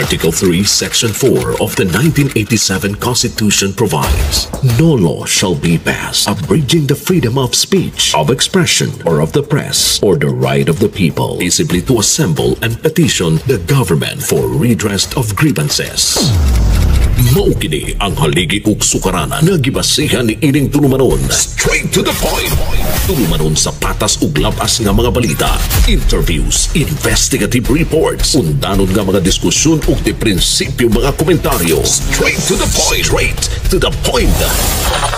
Article 3, Section 4 of the 1987 Constitution provides, "No law shall be passed abridging the freedom of speech, of expression, or of the press, or the right of the people peaceably to assemble and petition the government for redress of grievances." Mao kini ang haligi ug sukaranan nga gibasihan ni ining tulumanon. Straight to the point. Tulumanon sa patas ug labas nga mga balita, interviews, investigative reports, undanon nga mga diskusyon ug di prinsipyo mga komentaryo. Straight to the point. Straight to the point.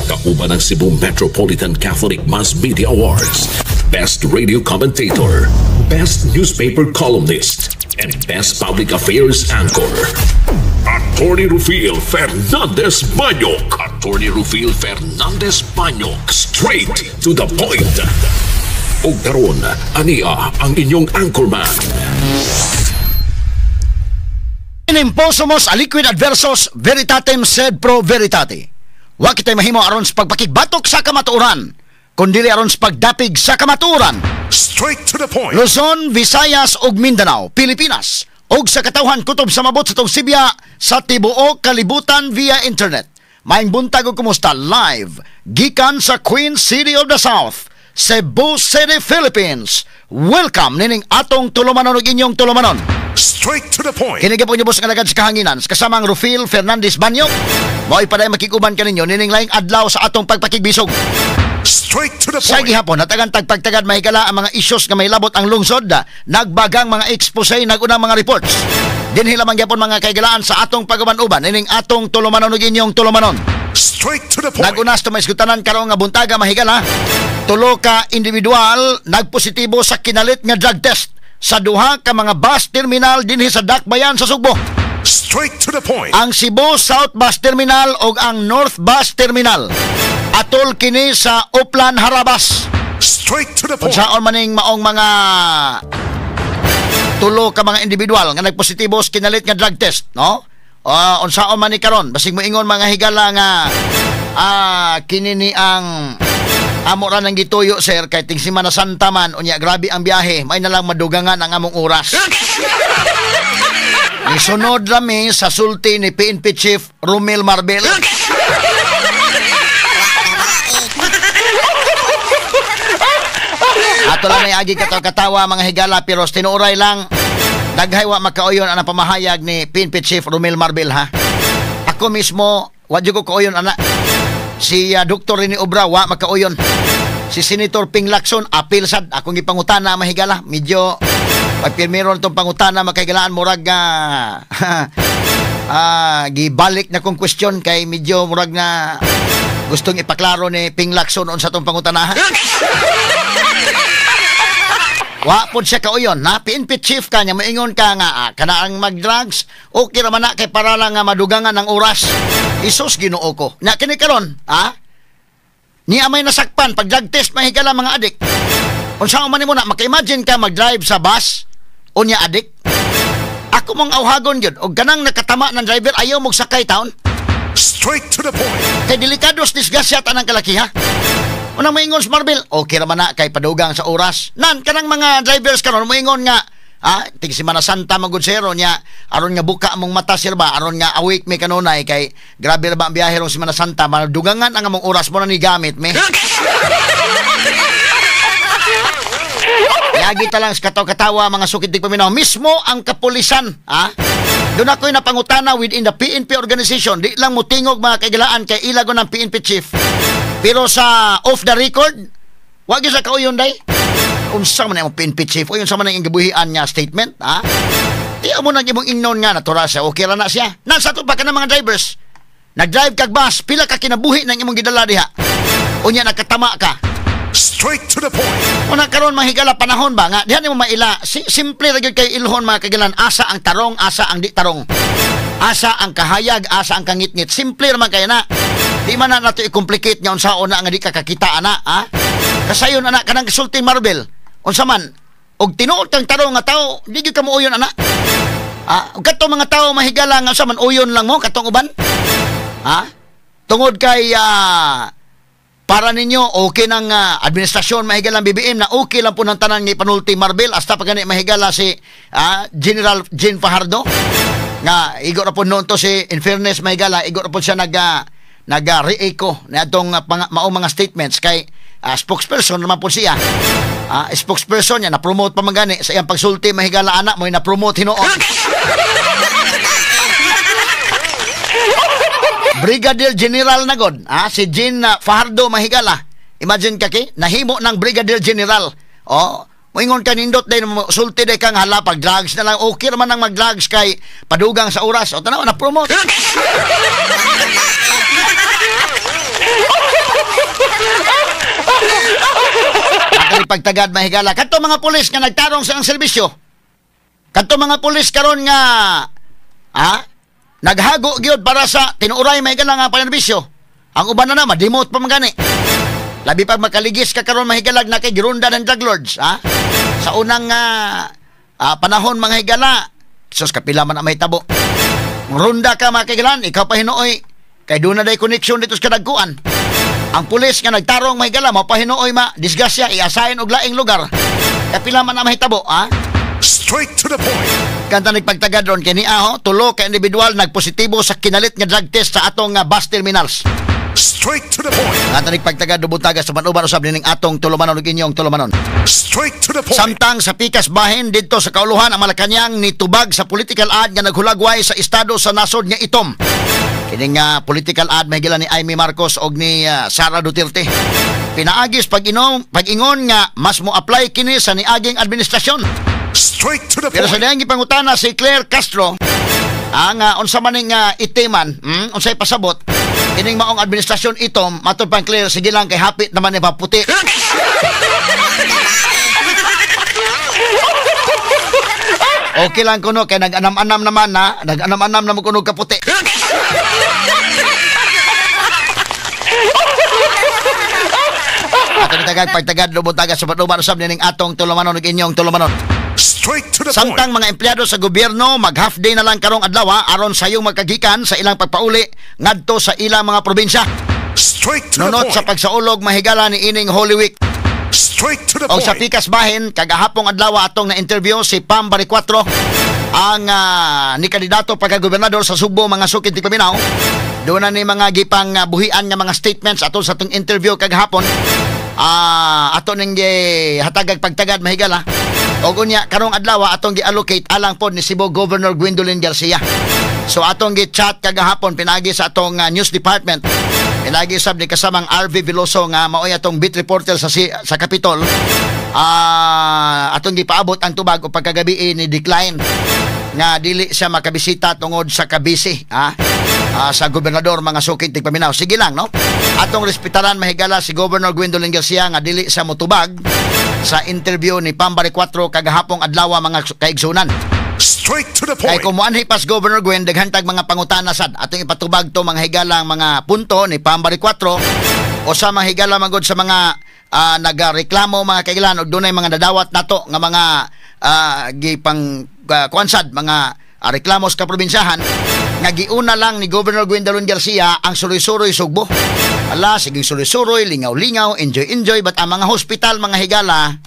Kauban ang Cebu Metropolitan Catholic Mass Media Awards, Best Radio Commentator, Best Newspaper Columnist, and Best Public Affairs Anchor. Attorney Rufil Fernandez Banyok. Attorney Rufil Fernandez Banyok. Straight to the point. Ug karon, ania ang inyong anchorman. Imposumos aliquid adversos veritatem sed pro veritate. Wa kitay mahimo aron sa pagpakigbatok sa kamatuoran, kundili aron sa pagdapig sa kamatuoran. Straight to the point. Luzon, Visayas ug Mindanao, Pilipinas, ug sa katawhan kutob sa mabot sa tong Sibya sa tibuok kalibutan via internet. Maayong buntag ug kumusta live gikan sa Queen City of the South, Cebu City, Philippines. Welcome nining atong tulumanon ug inyong tulumanon. Straight to the point. Kini gyapon niyo nga alagad sa kahanginan kasamang Rufil Fernandez Banyok. Mo'y paday makikuban kaninyo nining laing adlaw sa atong pagpakigbisog. Straight to the Sa point. gihapon, natagan tagpagtagad, mahigala, ang mga isyos nga may labot ang lungsod, nagbagang mga expose, nagunang mga reports. Dinhi lamang gyapon, mga kaigalaan, sa atong pag-uban-uban nining atong tulumanon ug inyong tulumanon. Straight to the point. Nagunas to maisgutanan karon nga buntaga, mahigala. Tulo ka individual nagpositibo sa kinalit nga drug test sa duha ka mga bus terminal dinhi sa Dakbayan sa Sugbo. Straight to the point. Ang Cebu South Bus Terminal ug ang North Bus Terminal. Atol kini sa Uplan, Harabas. Straight to the point. Unsaon maning maong mga tulo ka mga individual nga nagpositibo sa kinalit nga drug test, no? Unsaon man ni karon, basig moingon, mga higala, nga kini ni ang amo ra nang gituyo, sir, kay ting Semana Santa man, unya grabe ang biyahe, may na lang madugangan ang among oras. Nisunod rami sa sulti ni PNP Chief Romel Marbel. Ato lang may agi katawa, mga higala, pero tinuoray lang daghay wa makauyon ang pamahayag ni PNP Chief Romel Marbel, ha. Ako mismo wa jud ko kauyon ana. Si Dr. Rene Obra wa makauyon. Si Senator Ping Lacson apil sad akong gipangutana, mahigala. Medyo pagpirmero tong pangutana, makaigalaan, murag gibalik na kong question kay medyo murag na gustong ipaklaro ni Ping Lacson unsa tong pangutana. Wa pod siya kauyon na PNP chief ka niya maingon ka nga kana ang mag-drugs okay ra man na kay para lang nga madugangan ang oras. Isos, Ginoo ko. Na kini karon, ha? Niya may nasakpan pag drug test, mahigala, mga adik. Unsa man nimo na maka-imagine ka mag-drive sa bus unya adik? Ako mong awhagon gyud og kanang nakatama ng driver ayaw mo sakay taon. Straight to the point. Kay delikado sa disgrasya tanang kalaki, ha. Unang maingon si Marbil, okay raman na kay padugang sa oras. Nan, kanang mga drivers karon moingon nga, tig Semana Santa magud sero niya, aron nga buka among mata, sir ba, aron nga awake mi kanunay kay grabe ra ba ang biyahe rong Semana Santa, madugangan ang among oras mo na ni gamit mi. Yagi ta lang sa katawa-katawa, mga sukid di paminaw. Mismo ang kapulisan, ha? Doon ako'y napangutana within the PNP organization. Di lang mutingog, mga kaigalaan, kay ilago ng PNP chief. Pero sa off the record, wag yun sa kauyon day. Unsa man ang PNP chief o unsa man ang gibuhian niya statement, ha? Di mo nang imong ingnon nga natural siya, okay ra na siya. Nasa to pa ka ng mga drivers. Nag-drive kag bus, pila ka kinabuhi ng imong gidala diha. Unya nakatama ka. Straight to the point. Una karon, mahigala, panahon ba nga diha nimo maila si, simple ra gyud kay ilhon, mga kagilan, asa ang tarong, asa ang di tarong, asa ang kahayag, asa ang kangitngit. Simple ra man kay na, di man na nato i-complicate nga unsaon na nga di ka kakita ana, ha. Kasayon ana kanang gisulti Marvel, unsa man og tinuod kang tarong nga tawo, di gyud ka muuyon ana, ha. Ug kadto mga tawo, mahigala, nga unsa man, uyon lang mo katong uban, ha, tungod kay para ninyo okay ng administrasyon, mahigala, BBM na okay lang po ng tanan ni panulti Marvel hasta pa gani, mahigala, si General Jean Fajardo. Nga igo ra po noon to si, in fairness, mga higala, igo ra po siya nag re-echo na atong maong mga statements kay spokesperson naman po siya. Spokesperson niya na-promote pa man gani sa iyang pagsulti, mga higala, anak mo na-promote hinuon. Brigadier General na god, si Jean Fajardo, mga higala. Imagine ka ki, nahimo ng Brigadier General. Oh, moingon ka nindot day sulti day kang hala pag drugs na lang, okay naman ang mag-drugs kay padugang sa oras. O tanaw na-promote. Ang pagtagad, mga higala, kadto mga pulis nga nagtarong sa ang serbisyo. Kadto mga pulis karon nga naghago gyud para sa tinuoray, mga higala, nga panerbisyo. Ang uban na ma-demote pa man gani. Labi pa makaligis ka karon, mga higala, na kay girunda ng drug lords, ha? Sa unang panahon, mga higala, sus kapila man ang mahitabo. Runda ka, mga kaigalan, ikaw pa hinuoy kay doon na day connection dito sa kadagkuan. Ang pulis nga nagtarong, mga higala, mao pa hinuoy ma disgrasya i-assign og laing lugar. Kapila man ang mahitabo, ha? Straight to the point. Kanta nagpagtagad ron kini aho, tulo ka individual nagpositibo sa kinalit nga drug test sa atong bus terminals. Straight to the point. Kanta nagpagtagad dubutaga sa panuban usab nining atong tulumanon ug inyong tulumanon. Straight to the point. Samtang sa pikas bahin didto sa kauluhan ang Malacañang nitubag sa political ad nga naghulagway sa estado sa nasod nga itom. Kini nga political ad may gila ni Amy Marcos og ni Sara Duterte. Pinaagis pag-ingon nga mas mo apply kini sa niaging administrasyon. Straight to the Pero sa point. diyang gipangutana si Claire Castro ang unsa man ning itiman, unsay pasabot kining maong administrasyon itom, matod pang Claire, sige lang kay hapit naman ni paputi. Okay lang kuno kay nag-anam-anam naman na, nag-anam-anam naman kuno kaputi. Ato ni tagag pagtagad lubot taga sa patnuban usab nining atong tulumanon ug inyong tulumanon. Straight to the Samtang point. mga empleyado sa gobyerno mag half day na lang karong adlaw aron sayong magkagikan sa ilang pagpauli ngadto sa ilang mga probinsya. Straight to the Nunot point. sa pagsaulog mahigala ni ining Holy Week. Straight to the O sa point. pikas bahin kagahapong adlaw atong na-interview si Pam Baricuatro ang ni kandidato pagka-gobernador sa Sugbo, mga sukid ti Paminaw. Doon na ni mga gipang buhian nga mga statements atol sa atong interview kagahapon. Ato ning hatagag pagtagad mahigala. Og unya karong adlaw atong gi-allocate alang pod ni Cebu Governor Gwendolyn Garcia. So atong gi-chat kagahapon pinagi sa atong news department. Pinagi sab ni kasamang RV Veloso nga maoy atong beat reporter sa Capitol. Atong gipaabot ang tubag o pagkagabi ni decline nga dili siya makabisita tungod sa kabisi sa gobernador, mga sukid tigpaminaw. Sige lang, no? Atong respetaran mahigala si Governor Gwendolyn Garcia nga dili siya motubag sa interview ni Pam Baricuatro kagahapong adlaw, mga kaigsunan. Straight to the Kay point. kung muanhi pas Governor Gwen, daghan tag mga pangutana sad. Atong ipatubag to mga higala ang mga punto ni Pam Baricuatro o sa mga higala magod sa mga nagareklamo, mga kailan, og dunay mga nadawat nato nga mga gipang kuansad mga reklamos ka probinsyahan nga giuna lang ni Governor Gwendolyn Garcia ang suroy-suroy Sugbo. Ala, sige suroy-suroy, lingaw-lingaw, enjoy-enjoy, but ang mga hospital, mga higala,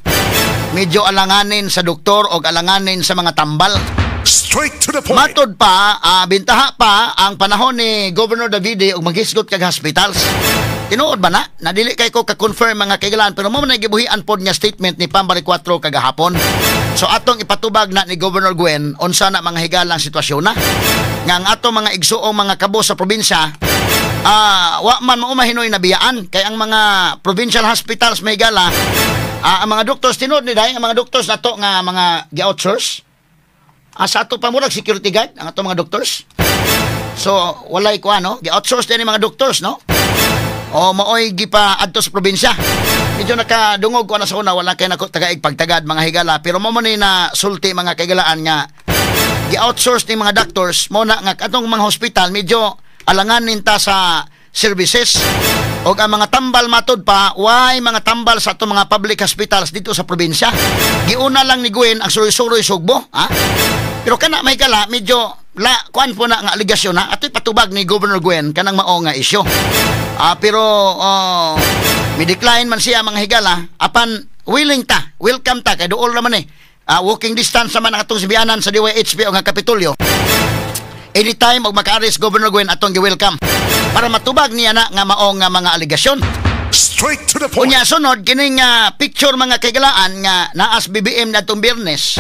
medyo alanganin sa doktor o alanganin sa mga tambal. Straight to the point. Matod pa, bintaha pa ang panahon ni Governor Davide og maghisgot kag hospitals. Tinuod ba na? Nadili kay ko ka-confirm, mga kaigalan, pero mo man gibuhian pod nga statement ni Pam Baricuatro kagahapon. So atong ipatubag na ni Governor Gwen unsa na mga higalang sitwasyon na. Nga ang atong mga igsuong mga kabo sa probinsya, wa man mao mahinoy nabiyaan kay ang mga provincial hospitals may higala, ang mga doctors tinuod ni dai ang mga doctors nato nga mga gi-outsource. Sa ato pa murag security guard ang ato mga doctors. So walay ko ano, gi-outsource din mga doctors, no? O maoy gipa adto sa probinsya. Medyo nakadungog ko na sa una, wala kay nako tagaig pagtagad mga higala, pero mo man ni na sulti mga kaigalaan nga gi-outsource ni mga doctors mo na nga atong mga hospital medyo alanganin ta sa services. Og ang mga tambal matod pa, why mga tambal sa atong mga public hospitals dito sa probinsya. Giuna lang ni Gwen ang suroy-suroy Sugbo, ha? Pero kana may kala medyo la kuan po na nga aligasyon na atoy patubag ni Governor Gwen kanang mao nga isyu. Pero mi decline man siya mga higala, apan willing ta, welcome ta kay duol naman eh. Walking distance naman ang atong sibianan sa DYHP o nga Kapitolyo. Anytime og makaari si Governor Gwen, atong gi-welcome para matubag niya na nga maong nga mga alegasyon. Straight to the point. Unya sunod kining picture, mga kahigalaan, nga naas BBM na atong Biyernes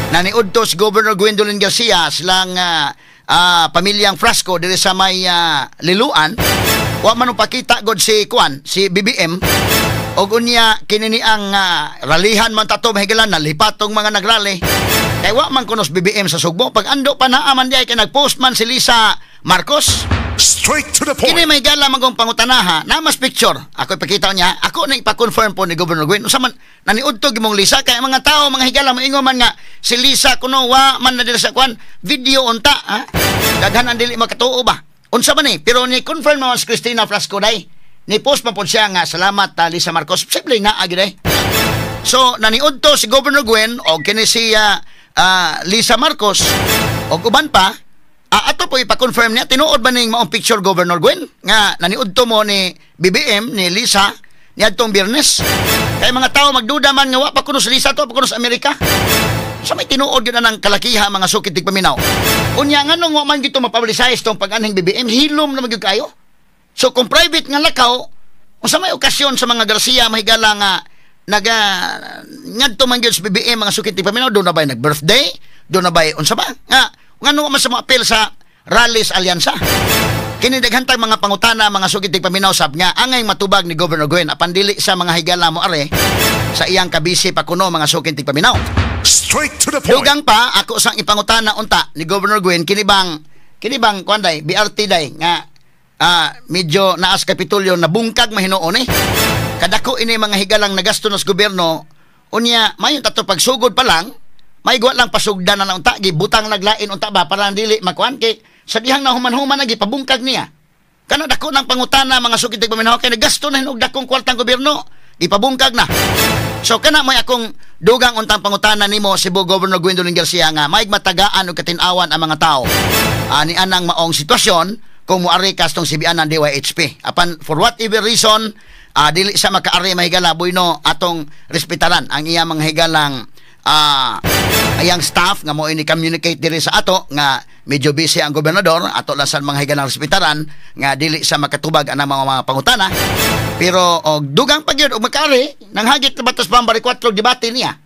na niudto si Governor Gwendolyn Garcia silang pamilyang Frasco diri sa may Liloan. Wa man pakita god si kuan, si BBM. Og unya kini ni ang ralihan man tato, mahigalan, nalipat tong mga nagrally kay wa man kuno si BBM sa Sugbo. Pag ando pa naa man diay kay nagpost man si Lisa Marcos. Straight to the point. Kini may gala magong pangutanaha na mas picture. Ako ipakita niya, ako na ipa-confirm po ni Governor Gwen. Unsa man naniudto gimong Lisa? Kay ang mga tao, mga higala, moingon man nga si Lisa kuno wa man na diri sa kwan video unta, ha. Daghan ang dili makatuo ba. Unsa man ni? Pero ni confirm man si Christina Frasco day. Ni post man pod siya nga salamat, Lisa Marcos. Simple na agi day. So naniudto si Governor Gwen og kini si Lisa Marcos og uban pa. Ato po ipa-confirm niya, tinuod ba ning maong picture, Governor Gwen, nga naniudto mo ni BBM, ni Lisa, niadtong Biyernes? Kay mga tao magduda man nga wa pa kuno si Lisa to, pa kuno sa Amerika. Sa may tinuod yun na ng kalakiha, mga sukit paminaw. Unya nganong wa man gito mapublicize tong pag-anhing BBM, hilom na magyud kayo. So kung private nga lakaw, unsa may okasyon sa mga Garcia, mahigala, nga naga ngadto man gyud sa BBM, mga sukit paminaw? Doon na ba'y nag-birthday? Doon na ba'y unsa ba? Nga ngano man sa mga apel sa rallies alyansa? Kini daghan tag mga pangutana, mga sugid paminaw, sab nga angay matubag ni Governor Gwen apan dili sa mga higala mo are sa iyang kabisi pa kuno, mga sugid paminaw. Straight to the point. Dugang pa ako sang ipangutana unta ni Governor Gwen kini bang kuan day, BRT day, nga medyo naas Kapitolyo, nabungkag mahinuon eh. Kadako ini, mga higalang, nagasto na sa gobyerno. Unya mayon tato pagsugod pa lang may guwa lang pasugdan na lang unta, gibutang naglain unta ba para dili makuan, kay sa dihang nahuman-human na gipabungkag niya. Kana dako ng pangutana, mga sukit paminaw, kay nagasto na hinog dakong kwartang gobyerno, gipabungkag na. So kana may akong dugang untang pangutana nimo, Cebu Governor Gwendolyn Garcia, nga may matagaan og katinawan ang mga tao ani anang maong sitwasyon kung moari ka tong CBN ng DYHP. Apan for whatever reason, dili sa makaari, mahigala, bueno, atong respetaran ang iya mga higalang ayang staff nga mo ini communicate diri sa ato nga medyo busy ang gobernador. Ato lang sa mga higalang respetaran nga dili sa makatubag ang mga pangutana. Pero og dugang pa gyud og makaari nang hagit na batas pa Baricuatro debate niya,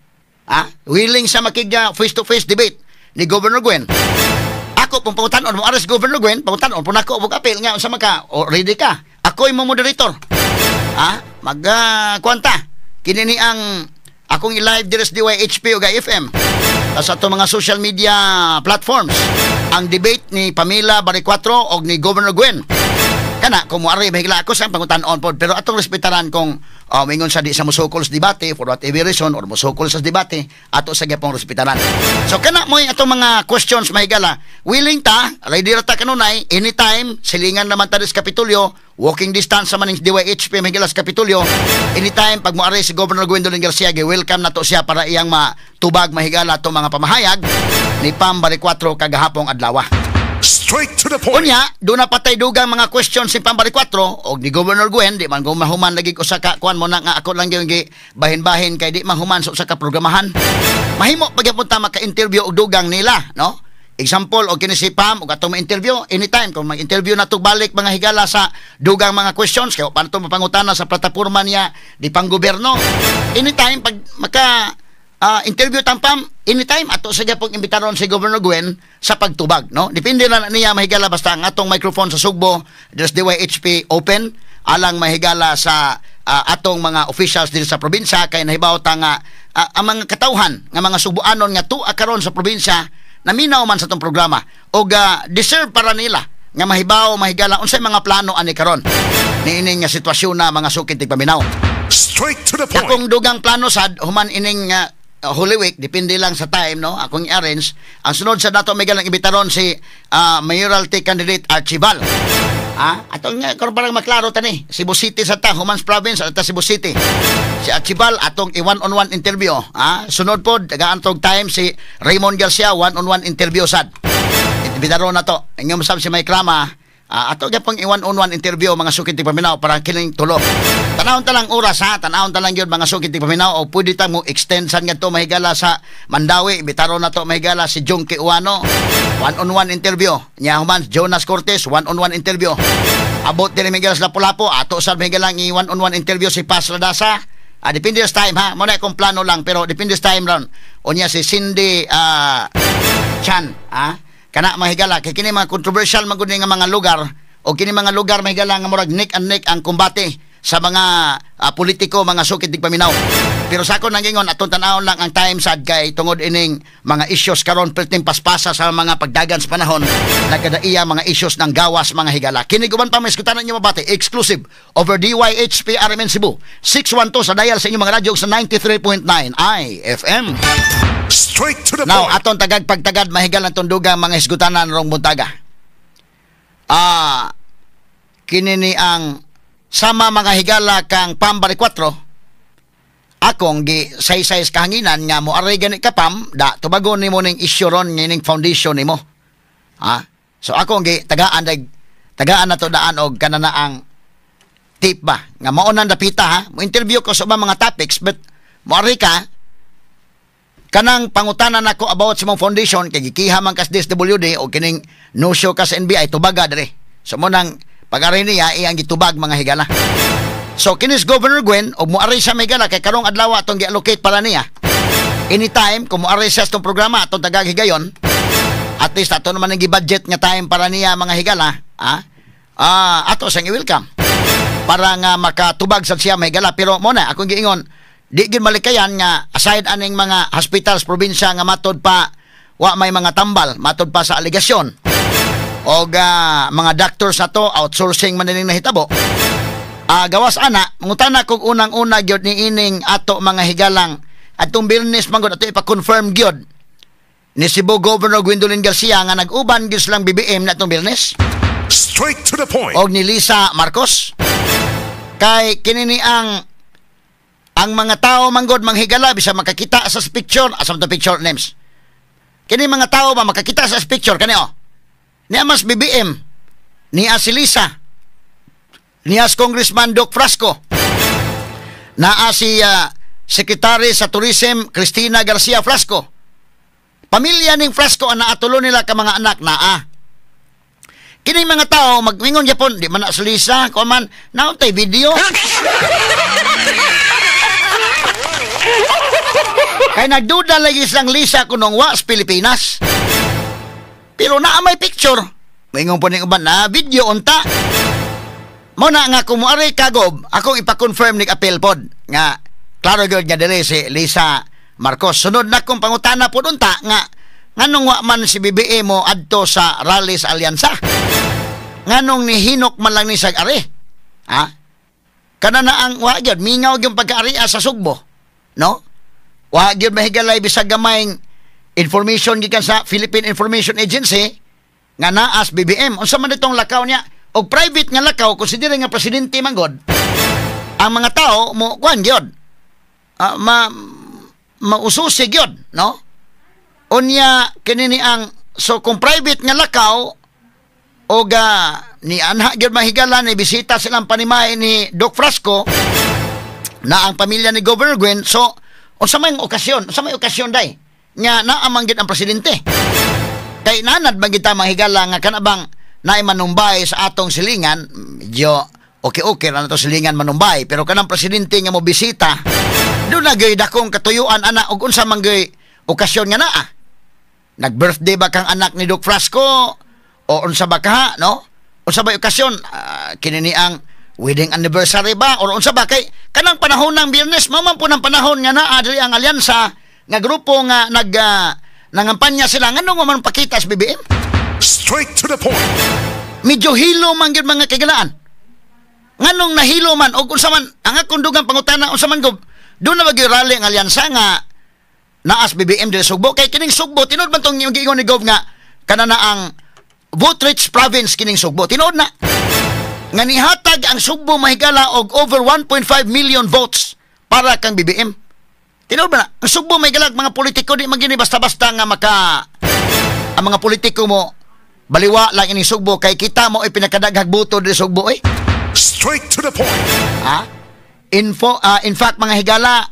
willing sa makig face to face debate ni Governor Gwen. Ako pong pangutanon mo aras Governor Gwen, pangutanon po nako og apil nga unsa man ka o ready ka, ako imo moderator, mag kwanta kini ni ang akong i-live diri sa DYHP ug IFM sa ato mga social media platforms ang debate ni Pamela Baricuatro og ni Governor Gwen. Kana kung moari, mahigla, ako sa pangutanon pod, pero atong respetaran kung mingon sa di sa musukol sa debate for whatever reason or musukol sa debate, ato sa gyapong respetaran. So kana mo atong mga questions, mahigala. Willing ta, ready ra ta kanunay anytime. Silingan naman ta sa Kapitolyo, walking distance sa maning DYHP, mahigala, sa Kapitolyo. Anytime pag moari si Governor Gwendolyn Garcia, welcome nato siya para iyang matubag, mahigala, atong mga pamahayag ni Pam Baricuatro kagahapong adlaw. Straight to the point. Unya, doon na patay dugang mga questions si Pam Baricuatro og ni Governor Gwen, di man ko mahuman lagi usa ka kuan mo na nga ako lang gyud gi bahin-bahin kay di mahuman sa usa ka programahan. Mahimo pagyapon ta maka-interview og dugang nila, no? Example, og kini si Pam og atong ma-interview anytime kung mag-interview na balik, mga higala, sa dugang mga questions kay pa to mapangutana sa plataporma niya di panggobyerno. Anytime pag maka interview tang Pam, anytime ato sa gyapong imbitaron si Governor Gwen sa pagtubag, no? Depende na niya, mahigala, basta ang atong microphone sa Sugbo des DYHP open alang, mahigala, sa atong mga officials diri sa probinsya kay nahibaw ta nga ang mga katawhan nga mga Subuanon nga tuwa karon sa probinsya naminaw man sa atong programa og deserve para nila nga mahibaw, mahigala, unsay mga plano ani karon niining nga sitwasyon na, mga sukit tigpaminaw. Straight to the point. Akong dugang plano sad human ining Holy Week, depende lang sa time, no? Akong i-arrange. Ang sunod sa dato may galang imbitaron si mayoralty candidate Archival. Ato nga karon parang maklaro tani. Cebu City sa ta, Humans Province at Cebu City. Si Archival atong i one-on-one interview. Sunod pod tagaan tog time si Raymond Garcia, one-on-one interview sad. Imbitaron na to. Ingon sab si Mike Rama, ato gyapong i one-on-one interview, mga sukit paminaw, para kining tulo. Tanan Tanawon ta lang oras ha, tanawon ta lang yun mga sukit ti paminaw o pwede ta mo extend san ngadto mahigala sa Mandawi, bitaro na to mahigala si Jungki Uano. One-on-one interview. Nya human Jonas Cortez, one-on-one interview. Abot din mahigala sa Lapu-Lapu, ato sa mahigala ng one-on-one interview si Paz Ladasa. Depende sa time ha. Mo na akong plano lang pero depende sa time ron. Unya si Cindy Chan, ha? Kana mahigala kay kini mga controversial man gud ni nga mga lugar o kini mga lugar mahigala nga murag neck and neck ang kumbate sa mga politiko, mga sukit dig paminaw. Pero sa ako nangingon, atong tan-awon lang ang time sad kay tungod ining mga issues karon perting paspasa sa mga pagdagan sa panahon, nagkadaiya mga issues ng gawas mga higala. Kini guban pa may iskutanan niyo mabati, exclusive over DYHP RMN Cebu 612 sa dial sa inyong mga radyo sa 93.9 IFM. Straight to the Now, point. Aton tagag pagtagad mahigal ang tunduga mga hisgutanan rong buntaga. Kini ni ang sama mga higala kang Pam Baricuatro, akong gi saysay sa kahanginan nga mo aray gani ka Pam, da tubagon nimo ning issue ron ning foundation nimo. Ha? So akong gi tagaan dag tagaan na to daan og kanana ang tip ba nga mao nang dapita ha. Mo interview ko sa ubang mga topics but mo ari ka kanang pangutana nako about sa mong foundation kay gikiha man kas DSWD o kining no show kas NBI, tubaga dire. So mo nang pag-ari niya iyang gitubag mga higala. So kinis Governor Gwen og moari siya mahigala kay karong adlaw atong gi-allocate para niya. Anytime kung moari siya sa itong programa atong tagag higayon, at least ato naman ang gi-budget nga time para niya mga higala, ha? Ato siyang i-welcome para nga makatubag sa siya mahigala. Pero mo na akong giingon, di gyud malikayan nga aside aning mga hospitals probinsya nga matod pa wa may mga tambal, matod pa sa alegasyon og mga doctors na to outsourcing man ning nahitabo. Gawas ana, mangutana kog unang-una gyud ni ining ato mga higalang atong Biyernes man gud ato ipa-confirm gyud ni Cebu Governor Gwendolyn Garcia nga nag-uban gyud silang BBM na atong Biyernes Straight to the point. Og ni Lisa Marcos. Kay kini ni ang mga tao manggod manghigala bisa makakita sa picture, asa man to picture names. Kini mga tao ba makakita sa picture kani oh. Niya mas BBM, niya si Lisa, niya si Congressman Doc Frasco, naa si Secretary sa Tourism Cristina Garcia Frasco. Pamilya ning Frasco ang naatulo nila ka mga anak naa. Kini mga tao magmingon gyapon di man na si Lisa, kuan man nautay video. Kay nagduda lagi silang Lisa kunong wa sa Pilipinas. Pero naa may picture. Moingon po ning uban na video unta. Mo na nga kung moari kagob, akong ipa-confirm ni appeal pod nga klaro gyud nga diri si Lisa Marcos. Sunod na kong pangutana pod unta nga nganong wa man si BBM mo adto sa rally sa Alyansa. Nganong nihinok man lang ni sag ari. Ha? Kana na ang wa gyud mingaw gyud pagkaari sa Sugbo. No? Wa gyud mahigalay bisag gamayng information gikan sa Philippine Information Agency nga naas BBM. Unsa man ditong lakaw niya? Og private nga lakaw considering nga presidente man god. Ang mga tao mo kuan gyud. Maususi gyud, no? Unya kini ni ang so kung private nga lakaw og ni anha gyud mahigala ni bisita silang panimay ni Doc Frasco na ang pamilya ni Governor Gwen, so unsa may okasyon, unsa may okasyon day nga naa man gyud ang presidente. Kay nanad man gyud ta mahigala nga kanabang naay manumbay sa atong silingan, medyo okay-okay ra na to silingan manumbay, pero kanang presidente nga mo bisita, doon na gyud dakong katuyuan ana og unsa man gyud okasyon nga naa. Nag-birthday ba kang anak ni Doc Frasco o unsa ba ka, no? Unsa ba okasyon? Kini ni ang wedding anniversary ba or unsa ba kay kanang panahon ng Biyernes, mao man po ng panahon nga naa diri ang alyansa nga grupo nga nag nangampanya sila nganong man pakita sa BBM. Straight to the point. Medyo hilo man gyud mga kaigalaan. Nganong nahilo man og unsa man ang akong dugang pangutana, unsa man gob doon na ba gyud rally ang alyansa nga naas BBM diri Sugbo? Kay kining Sugbo tinuod man tong giingon ni Gov nga kana na ang vote rich province kining Sugbo. Tinuod na nga nihatag ang Sugbo mahigala og over 1.5 million votes para kang BBM. Tinuod ba na? Ang Sugbo mahigala mga politiko di man gini basta-basta nga maka ang mga politiko mo baliwa lang ini Sugbo kay kita mo ay pinakadaghag boto diri Sugbo eh. Straight to the point. Ha? In fact, mga higala,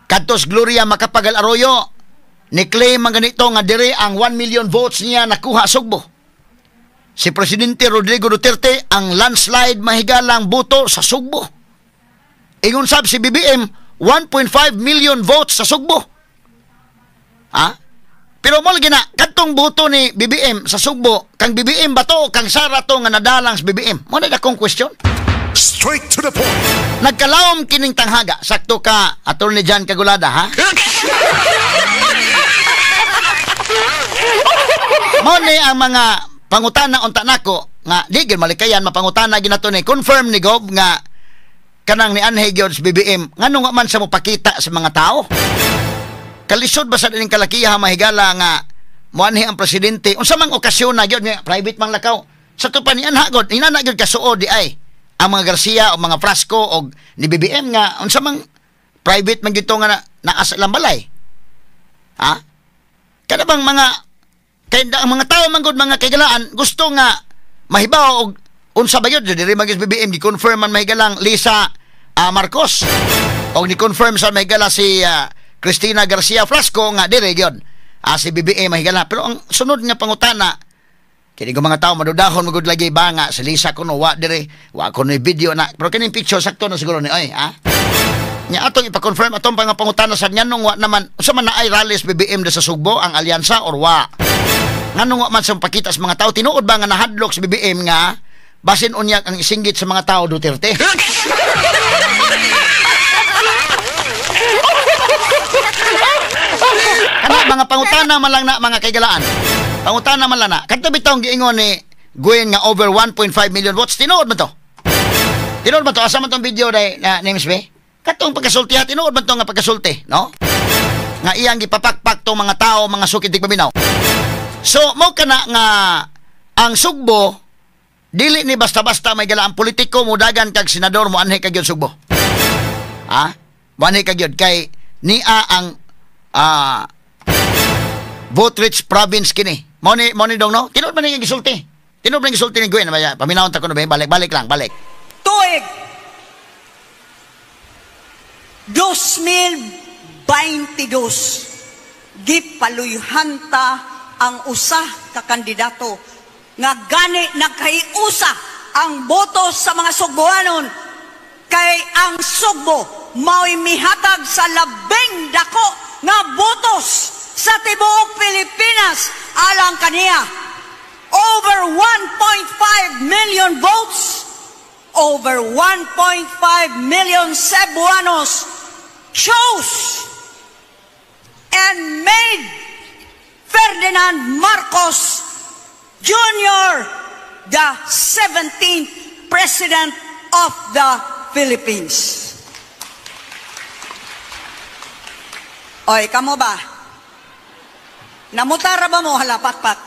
kadtos Gloria Macapagal Arroyo ni claim man ganito nga dire ang 1 million votes niya nakuha Sugbo. Si Presidente Rodrigo Duterte ang landslide mahigalang boto sa Sugbo. Ingon sab si BBM 1.5 million votes sa Sugbo. Ha? Pero mo lagi na kadtong boto ni BBM sa Sugbo, kang BBM ba to kang Sara to nga nadalang sa BBM? Mo na akong question. Straight to the point. Nagkalawom kining tanghaga. Sakto ka, Attorney John Kagulada, ha? Mo ni ang mga pangutana unta nako nga di gyud malikayan mapangutana ginato ni confirm ni Gov nga kanang ni anhi gyud sa BBM nganong wa man sa mopakita sa mga tao. Kalisod ba sa dining kalakiha mahigala nga moanhi ang presidente unsa mang okasyon na gyud nga private mang lakaw sa to pa ni anha gud inana gyud kasuod di ay ang mga Garcia o mga Frasco o ni BBM nga unsa mang private man gyud to nga naa sa ilang balay. Ha? Kada bang mga kay ang mga tao man gud mga kaigalaan gusto nga mahibaw og unsa ba gyud diri man gyud BBM gi-confirm man mahigalang Lisa Marcos og ni-confirm sa mahigala si Cristina Garcia Frasco nga diri gyud si BBM mahigala. Pero ang sunod nga pangutana kini ko mga tao madudahon magud lagi ba nga si Lisa kuno wa diri wa kuno video na pero kining picture sakto na siguro ni oy ha. Nya atong ipa-confirm atong pangutana sa nganong wa naman unsa man naay rally sa BBM sa Sugbo ang alyansa or wa? Nganong wa man sa pakita sa mga tao tinuod ba nga nahadlok sa BBM nga basin unya ang isinggit sa mga tao Duterte? Kana mga pangutana man lang na mga kaigalaan. Pangutana man lang na. Kadto bitawng giingon ni Gwen nga over 1.5 million votes, tinuod man to? Tinuod man to? Asa man tong video day na ni Miss B? Katong pagkasulti ha, tinuod man to nga pagkasulti, no? Nga iyang gipapakpak tong mga tao, mga sukid tigpaminaw. So, mo kana nga ang Sugbo dili ni basta-basta may gala ang politiko mudagan kag senador mo anhi kag gyud Sugbo. Ha? Mo anhi kag gyud kay nia ang vote rich province kini. Mo ni dong no? Tinuod man ni gisulti. Tinuod man gisulti ni Gwen. Paminawon ta kuno ba? Balik balik lang, balik. Tuig 2022 gipaluyhanta ang usa ka kandidato nga gani nagkahiusa ang boto sa mga Sugboanon kay ang Sugbo mao'y mihatag sa labing dako nga botos sa tibuok Pilipinas alang kaniya. Over 1.5 million votes, over 1.5 million Cebuanos chose and made Ferdinand Marcos Jr. the 17th President of the Philippines. Oy, kamo ba? Namutara ba mo halapakpak?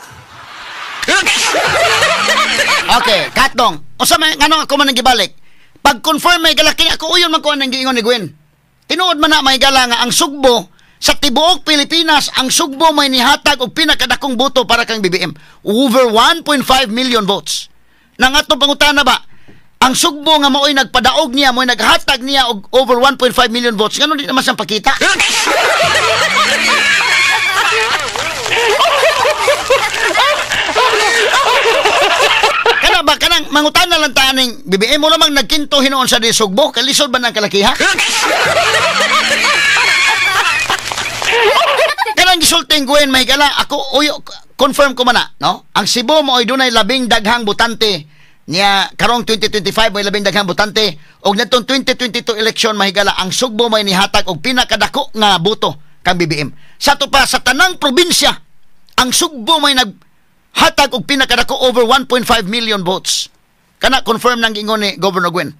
Okay, katong. Usa man ngano ako man gibalik. Pag confirm may galaki ako uyon man ko ang giingon ni Gwen. Tinuod man na may gala nga ang Sugbo sa tibuok Pilipinas, ang Sugbo may nihatag og pinakadakong boto para kang BBM. Over 1.5 million votes. Nang atong pangutana ba, ang Sugbo nga mao'y nagpadaog niya, mao'y naghatag niya og over 1.5 million votes, ngano di naman siyang pakita? Kana ba kanang mangutana lang ta aning BBM mo lamang nagkinto hinuon sa di Sugbo, kalisod ba ng kalakiha? Kanang gisulting Gwen may gala ako uyo confirm ko man na, no? Ang Cebu mo ay dunay labing daghang botante niya karong 2025 may labing daghang botante og natong 2022 election mahigala ang Sugbo may nihatag og pinakadako nga boto kang BBM. Sa to pa sa tanang probinsya ang Sugbo may naghatag og pinakadako over 1.5 million votes. Kana confirm nang giingon ni Governor Gwen.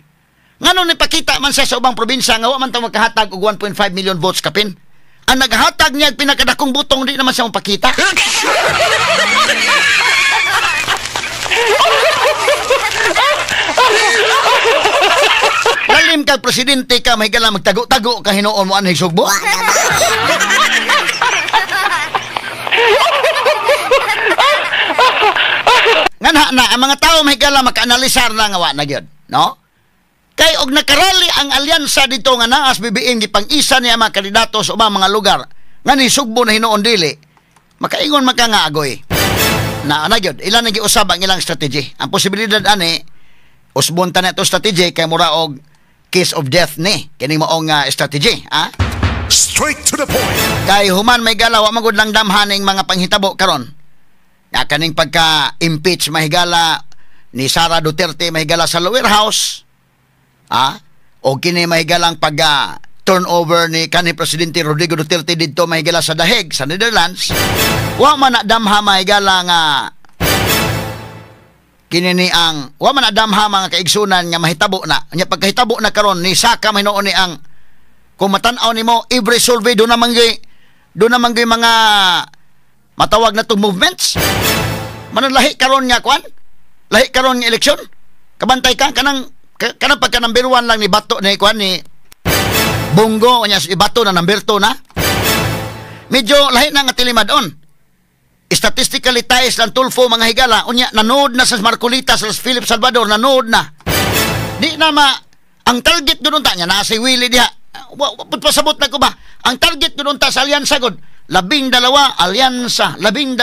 Ngano nipakita man siya sa ubang probinsya nga wa man ta makahatag og 1.5 million votes kapin. Ang naghatag niya pinakadakong butong di naman siya mapakita. Lalim kag presidente ka mahigala magtago-tago ka hinuon mo anhi Sugbo. Nganha na ang mga tao mahigala makaanalisar na nga wa na gyud, no? Kay og nakarally ang alyansa dito nga naa sa BBM, gipang-isa niya mga kandidato sa ubang mga lugar nga ni Sugbo na hinuon dili, makaingon man ka nga agoy. Na ana gyud, ilan na giusab ang ilang strategy. Ang posibilidad ani, usbon ta na ito strategy kay mura og kiss of death ni kining maong strategy, ah? Straight to the point. Kay human may gala, wa magud lang damhaning mga panghitabo karon. Nga kaning pagka-impeach mahigala ni Sara Duterte mahigala sa lower house, ah, o kini mahigalang pag turnover ni kanhi Presidente Rodrigo Duterte didto mahigala sa Daheg sa Netherlands, wa man na damha mahigala nga kini ni ang wa man na damha mga kaigsunan nga mahitabo na. Nya pagkahitabo na karon ni saka mahinuon ni ang kung matan-aw nimo every survey do na manggay mga matawag na to movements. Manalahi karon nga kwan, lahi karon nga eleksyon. Kabantay ka kanang kanang pagka number 1 lang ni Bato ni kwan ni Bongo nya si Bato na number 2 na. Medyo lahi na nga tilimad-on. Statistically ties lang Tulfo mga higala unya nanood na sa Marcolita sa Philip Salvador, nanood na. Di na ma ang target gud unta niya na si Willie diha. Pasabot na ko ba? Ang target gud unta sa alyansa gud 12 alyansa, 12.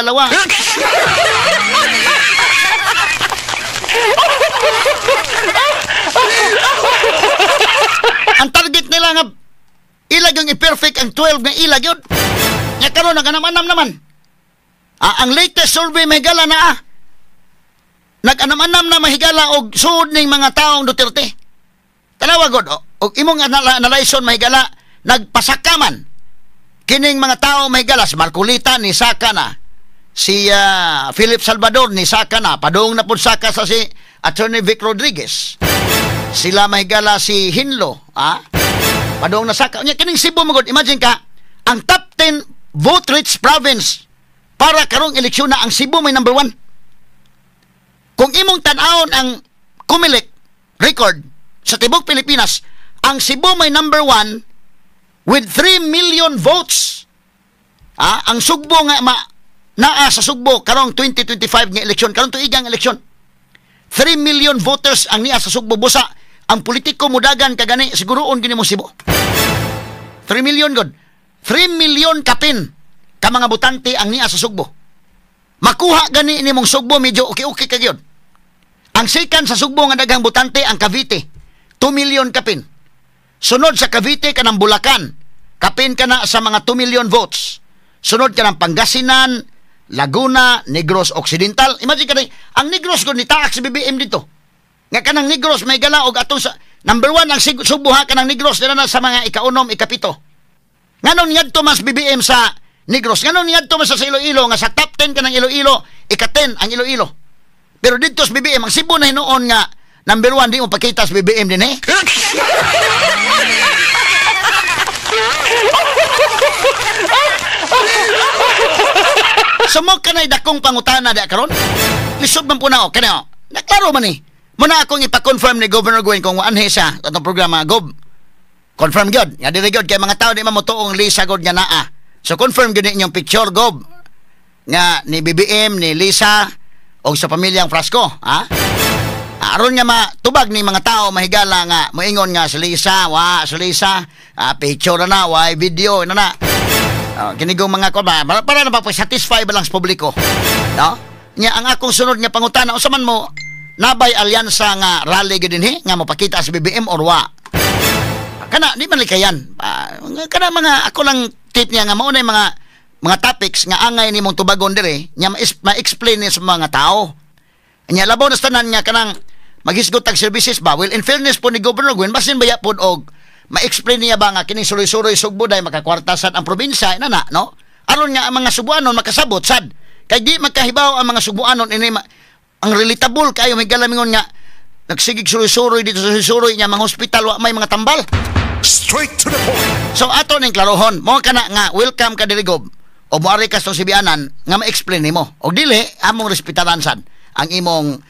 Ang target nila nga ilag yung i-perfect ang 12 nga ilag yun. Nga karon nag-anam-anam naman. Ah, ang latest survey mahigala na ah. Nag-anam-anam na mahigala og suod ning mga taong Duterte. Tanawa god og imong analyson mahigala nagpasakaman kining mga tao mahigala si Marcolita ni saka na, si Philip Salvador ni saka na, padung na pud saka sa si Attorney Vic Rodriguez. Sila mahigala si Hinlo, ah? Padung na saka. Unya kining Cebu magod, imagine ka, ang top 10 vote rich province para karong eleksyon na ang Cebu may number 1. Kung imong tan-awon ang Comelec record sa tibok Pilipinas, ang Cebu may number 1 with 3 million votes. Ah, ang Sugbo nga naa sa Sugbo karong 2025 nga eleksyon, karong tuigang eleksyon. 3 million voters ang niya sa Sugbo. Busa ang politiko mudagan kagani siguroon gini mo Cebu. 3 million god. 3 million kapin ka mga botante ang niya sa Sugbo. Makuha gani nimong Sugbo medyo okay-okay ka gyud. Ang second sa Sugbo nga daghang botante ang Cavite, 2 million kapin. Sunod sa Cavite kanang Bulacan, kapin kana sa mga 2 million votes. Sunod kanang Pangasinan, Laguna, Negros Occidental. Imagine ka ang Negros gud ni taak sa BBM dito. Nga kanang Negros may gala og atong sa number 1 ang Sugbo ha kanang Negros dira na sa mga ika-unom, ika-7. Nganong ngadto mas BBM sa Negros? Nganong ngadto mas sa Iloilo nga sa top 10 kanang Iloilo, ika-10 ang Iloilo. Pero didto sa BBM ang Cebu na hinuon nga number 1 di mo pakita sa BBM din eh. Sumok ka na'y dakong pangutana di karon. Lisod man po na o. Kaya o. Naklaro man eh. Muna akong ipa-confirm ni Governor Gwen kung anhe siya atong programa. Gob, confirm gyud. Nga dili gyud kay mga tao di man motuong Lisa god nga naa. So confirm gyud inyong picture, Gob, nga ni BBM, ni Lisa og sa pamilyang Frasco, ha? Aron nga matubag ni mga tao mahigala nga moingon nga si Lisa, wa si Lisa, picture na wa video na na. Kinigong mga ko ba para na pa satisfy ba lang sa publiko, no? Nya ang akong sunod nga pangutana, unsa man mo nabay alyansa nga rally gyud dinhi nga mopakita sa BBM or wa? Kana di man likayan. Kana mga ako lang tip niya nga mao na mga topics nga angay nimong tubagon dire nya ma-explain ni sa mga tao. Nya labaw na sa tanan nga kanang maghisgot tag services ba? Well, in fairness po ni Governor Gwen, basin baya pod og ma-explain niya ba nga kining suloy-suloy Sugbo day makakwarta sad ang probinsya ina na, no? Aron nga ang mga Subuanon makasabot sad. Kay di magkahibaw ang mga Subuanon ini ang relatable kayo may galamingon nga nagsigig suloy-suloy dito sa suloy-suloy niya mga hospital wa may mga tambal. Straight to the point. So ato ning klarohon, mo kana nga welcome ka diri Gob. O moari ka sa Sibianan nga ma-explain nimo. Og dili among respetaran sad ang imong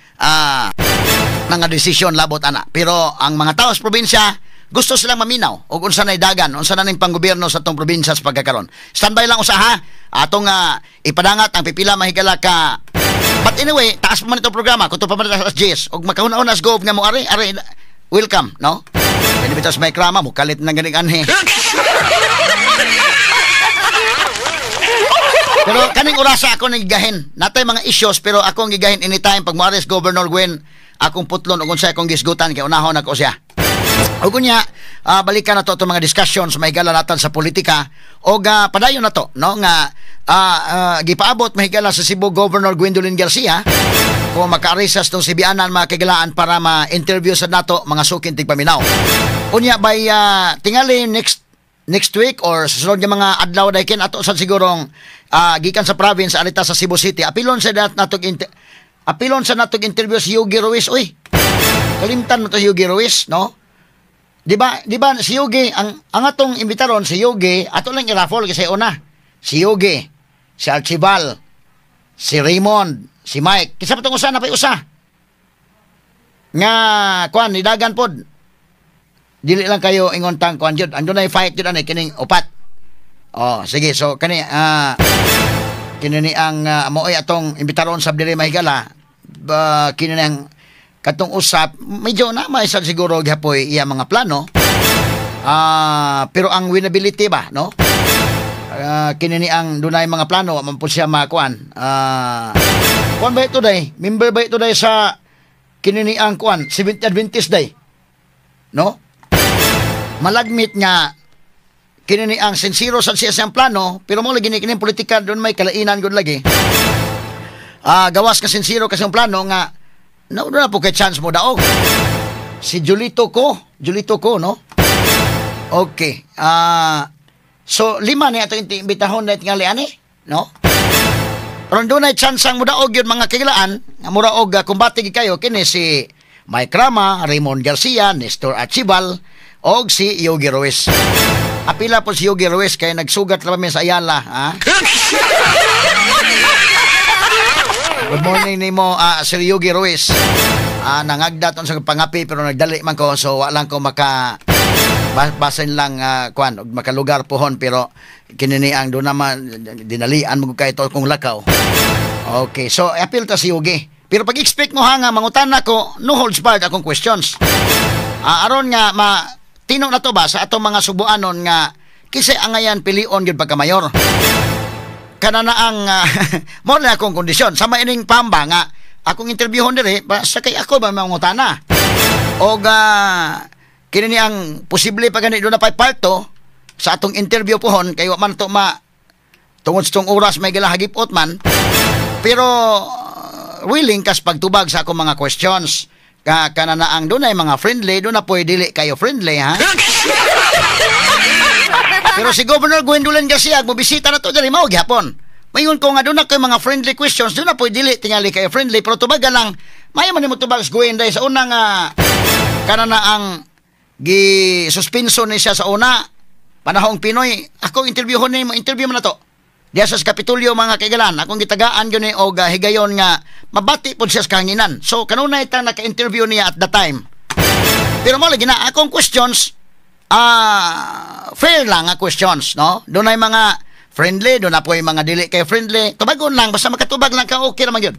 nga desisyon labot ana. Pero ang mga tao sa probinsya gusto silang maminaw og unsa nay dagan, unsa na ning panggobyerno sa atong probinsya sa pagkakaron. Standby lang usa ha. Atong ipadangat ang pipila mahigala ka. But anyway, taas pa man itong programa, kuto pa man alas 10 og makahuna-una as Gov nga mo ari, ari Welcome, no? Kani bitas may krama mo kalit nang ganing anhi. Pero kaning orasa ako nang gigahin. Natay mga issues pero ako ang gigahin anytime pag moares Governor Gwen akong putlon ug unsay akong gisgutan kay unahon ako siya. Ug unya, balikan na to itong mga discussions mahigala natan sa politika og padayon na to, no, nga gipaabot mahigala sa Cebu Governor Gwendolyn Garcia kung makarisas tong Sibianan mga kagilaan para ma-interview sa nato mga sukin tigpaminaw. Unya by tingali next next week or sa sunod nga mga adlaw dayken ato sad sigurong gikan sa province alita sa Cebu City. Apilon sa natog interview si Yogi Ruiz. Uy, kalimtan mo to si Yogi Ruiz, no? Di ba si Yogi ang atong imbitaron si Yogi, ato lang i-raffle kasi una. Si Yogi, si Archibald, si Raymond, si Mike. Kinsa pa tong usa na pay usa? Nga kuan nidagan pod. Dili lang kayo ingon tang kuan jud. Andun na fight jud ani kining upat. Oh, sige. So kani kini ni ang maoy atong imbitaron sa diri mahigala. Kini ni ang katong usap medyo na may sad siguro gihapoy iya mga plano. Pero ang winnability ba, no? Kini ni ang dunay mga plano man po siya makuan. Kuan ba ito day? Member ba ito day sa kini ni ang kuan Seventh Adventist day? No? Malagmit nga kini ni ang sincero sa siya siyang plano pero mo lagi ni kini politika doon may kalainan gud lagi. Gawas ka sincero kasi ang plano nga no na po kay chance mo daog. Si Julito ko, no? Okay. So lima ni ato imbitahon na tingali ani, no? Ron dunay chance ang mudaog yun mga kagilaan, nga mura og kumbate gid kayo kini si Mike Rama, Raymond Garcia, Nestor Archibald og si Yogi Ruiz. Apila po si Yogi Ruiz kay nagsugat ra mi sa Ayala, ha? Good morning nimo Sir Yogi Ruiz. Nangagda ton sa pangapi pero nagdali man ko so wa lang ko maka basin lang kuan og makalugar pohon pero kini ni ang do naman dinalian mo kay to kung lakaw. Okay, so appeal ta si Yogi. Pero pag expect mo ha nga mangutan nako, no holds barred akong questions. Aron nga ma tino na to ba sa atong mga subuanon nga kisay angayan pilion gyud pagka mayor. Kana na ang mo na akong kondisyon sama ining pamba nga akong interviewon diri basta kay ako ba mangutana. Og kini ni ang posible pa gani do na pay parto sa atong interview pohon kay wa man to ma tungod sa tong oras may gilahagipot man pero willing kas pagtubag sa akong mga questions. Kana na ang dunay mga friendly, doon na po dili kayo friendly, ha? Pero si Governor Gwendolyn Garcia, mobisita na to diri mao gihapon. Mayon ko nga doon na kayo mga friendly questions, doon na po dili tingali kayo friendly, pero tubagan lang, mayo man nimo tubag sa Gwen dahil sa unang kana na ang gi-suspenso ni siya sa una, panahong Pinoy, ako interviewhon ni mo, interview mo na to. Diya sa Kapitulyo mga kaigalan, akong gitagaan yun ni og higayon nga mabati po siya sa kahanginan. So kanunay ta naka-interview niya at the time. Pero mo lagi na akong questions, fair lang ang questions, no? Doon ay mga friendly, doon na po yung mga dili kay friendly. Tubagon lang, basta makatubag lang ka, okay naman yun.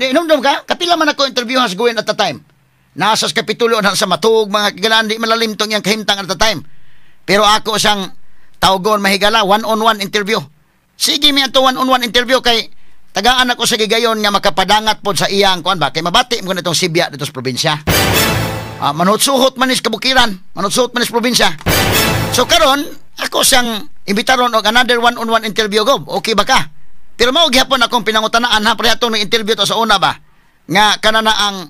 Inumdum ka, kapila man ako interview has going at the time. Nasa sa Kapitulyo na sa matug, mga kaigalan, di malalim tong iyang kahimtang at the time. Pero ako siyang tawgon mahigala, one-on-one interview. Sige mi ato one-on-one interview kay tagaan ako sa gigayon nga makapadangat pod sa iyang kuan ba kay mabati mo nitong Sibya dito sa probinsya. Manutsuhot man is kabukiran, manutsuhot man is probinsya. So karon ako siyang imbitaron og another one-on-one interview gob. Okay ba ka? Pero mao gihapon akong pinangutanaan ha pre atong interview to sa una ba nga kana na ang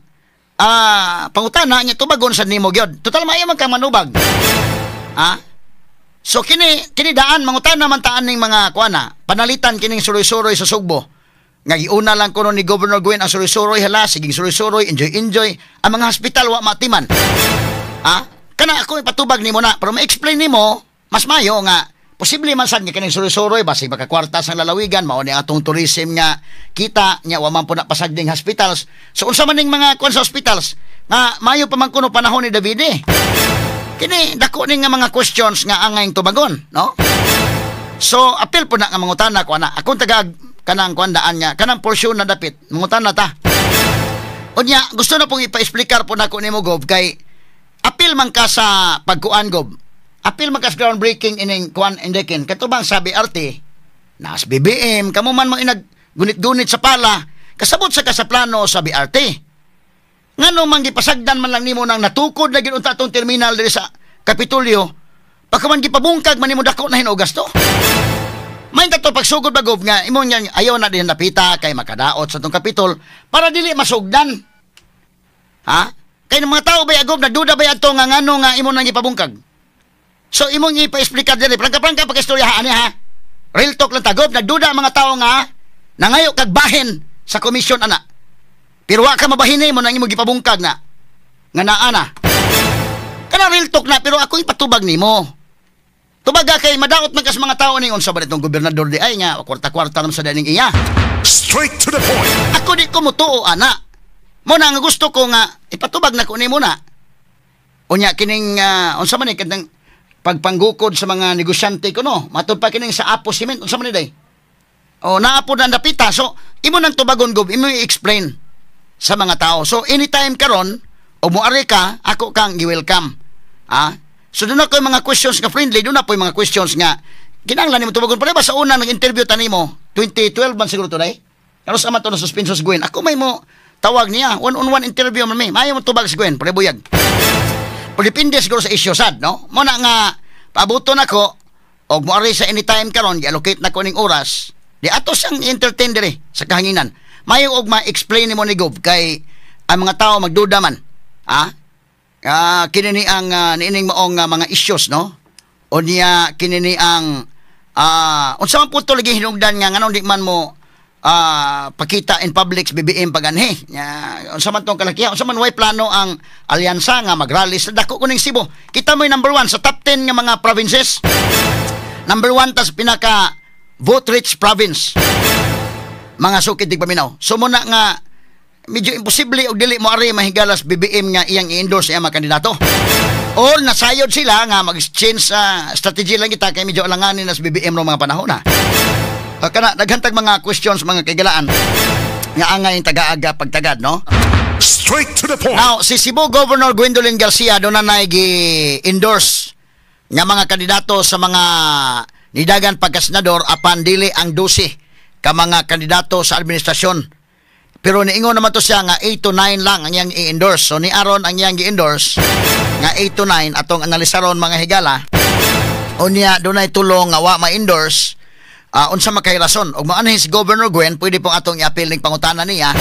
pangutana nya tubagon sa nimo gyud. Total maayo man ka manubag. Ha? So kini daan mangutana man taan ning mga kuana, panalitan kining suroy-suroy sa Sugbo. Nga giuna lang kuno ni Governor Gwen ang suroy-suroy hala, sige suroy-suroy, enjoy enjoy. Ang mga hospital wa matiman. Ha? Kana ako ipatubag nimo na, pero ma-explain nimo mas mayo nga posible man sad nga kining suroy-suroy basig makakwarta sa lalawigan, mao ni atong tourism nga kita nya wa man po na pasagding hospitals. So unsa man ning mga kuan sa hospitals nga mayo pa man kuno panahon ni Davide. Kini dako ni nga mga questions nga angayng tubagon, no? So apil po na nga mangutana ko ana. Akong tagag kanang kuan daan nga kanang portion na dapit mangutana ta. Unya, gusto na pong ipa-explicar po nako nimo, Gov, kay apil man ka sa pagkuan, Gov. Apil man ka sa groundbreaking ining kuan indekin. Katubang sa BRT, nas BBM, kamo man mo inag gunit-gunit sa pala, kasabot sa ka sa plano sa BRT. Ngano man gipasagdan man lang nimo nang natukod na gid unta atong terminal diri sa Kapitolyo, pagka man gipabungkag man nimo dako na hinuo gasto. May to pagsugod ba, Gov, nga imo niyan ayaw na din napita kay makadaot sa tong Kapitol para dili masugdan. Ha? Kay ng mga tao ba, Gov, nagduda ba adto nga ngano nga imo nang gipabungkag? So imong ipa-explicar diri, prangka-prangka pag-istorya ani ha. Real talk lang ta, Gov, nagduda ang mga tao nga nangayo kag bahin sa komisyon ana. Pero wa ka mabahini mo nang imo gipabungkag na nga naa na. Kana real talk na, pero ako ipatubag nimo. Tubaga kay madaot man kas mga tao ning unsa ba nitong gobernador di ay nga kwarta-kwarta naman sa daning iya. Straight to the point. Ako di ko mutuo ana. Mo na nga gusto ko nga ipatubag na ko nimo na. Unya kining unsa man ni kanang pagpanggukod sa mga negosyante ko no. Matud pa kining sa Apo Cement, unsa man ni day? O naapo na napita. So imo nang tubagon, Gob, imo i-explain sa mga tao. So anytime karon o moari ka, ako kang gi-welcome. Ah? So doon ako yung mga questions nga friendly, doon na po yung mga questions nga kinahanglan nimo tubagon. Pero ba sa una nag-interview ta nimo, 2012 man siguro to day. Karon sa man to na suspenso si Gwen. Ako may mo tawag niya, one-on-one interview man mi. Maayo mo tubag si Gwen, pre buyag. Pero depende siguro sa issue sad, no? Mo na nga paabuton nako og moari sa anytime karon, gi-allocate na ko ning oras. Di ato siyang entertain diri sa kahanginan. Mayo og ma-explain nimo ni Gov kay ang mga tao magduda man. Ah? Kini ni ang niining maong mga issues, no? O niya kini ni ang unsa man punto lagi hinungdan nga nganong di man mo pakita in public sa BBM paganhi. Nya unsa man tong kalakiha, unsa man way plano ang alyansa nga magrally sa dako kuning Cebu. Kita mo number 1 sa top 10 nga mga provinces. Number 1 tas pinaka vote rich province. Mga sukid tigpaminaw. So muna nga medyo imposible og dili mo ari mahigalas BBM nga iyang i-endorse iyang mga kandidato. Or nasayod sila nga mag-change sa strategy lang kita kay medyo alanganin na sa BBM no mga panahon na. Kana daghantag mga questions mga kaigalaan nga angay tagaaga pagtagad, no? Straight to the point. Now, si Cebu Governor Gwendolyn Garcia doon na gi-endorse nga mga kandidato sa mga nidagan pagkasenador apan dili ang 12 ka mga kandidato sa administrasyon. Pero niingon naman to siya nga 8 to 9 lang ang iyang i-endorse. So ni aron ang iyang gi-endorse nga 8 to 9 atong analisaron mga higala. Unya dunay tulong nga wa ma-endorse. Unsa makay rason? Ug maanhin si Governor Gwen, pwede pong atong i-appeal ning pangutana niya.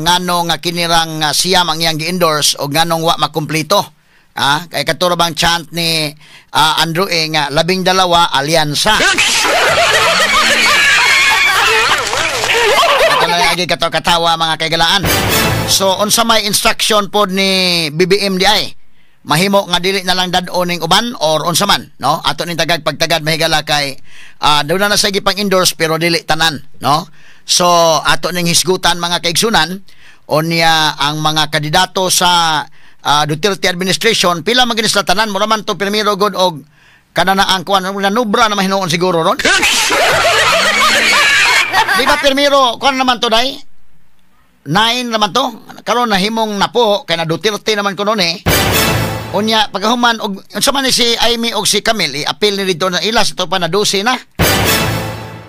Ngano nga kinirang siya ang iyang gi-endorse o nganong wa makumpleto. Kay katuro bang chant ni Andrew E nga 12 alyansa. Ito na lagi katawa mga kaigalaan. So unsa may instruction pod ni BBM di ay mahimo nga dili na lang dad-o ning uban or unsa man, no? Ato ning tagag pagtagad mahigala kay doon na sa gipang endorse pero dili tanan, no? So ato ning hisgutan mga kaigsunan unya ang mga kandidato sa Duterte administration pila man gini sila tanan mura man to primero god og kanana ang kuan nanubra na mahinuon siguro ron. Di ba primero kuan naman to day? 9 naman to. Karon nahimong napo kay na Duterte naman kuno ni. Unya pagkahuman og unsa man ni si Amy og si Camille i-appeal ni dito na ilas ito pa na 12 na.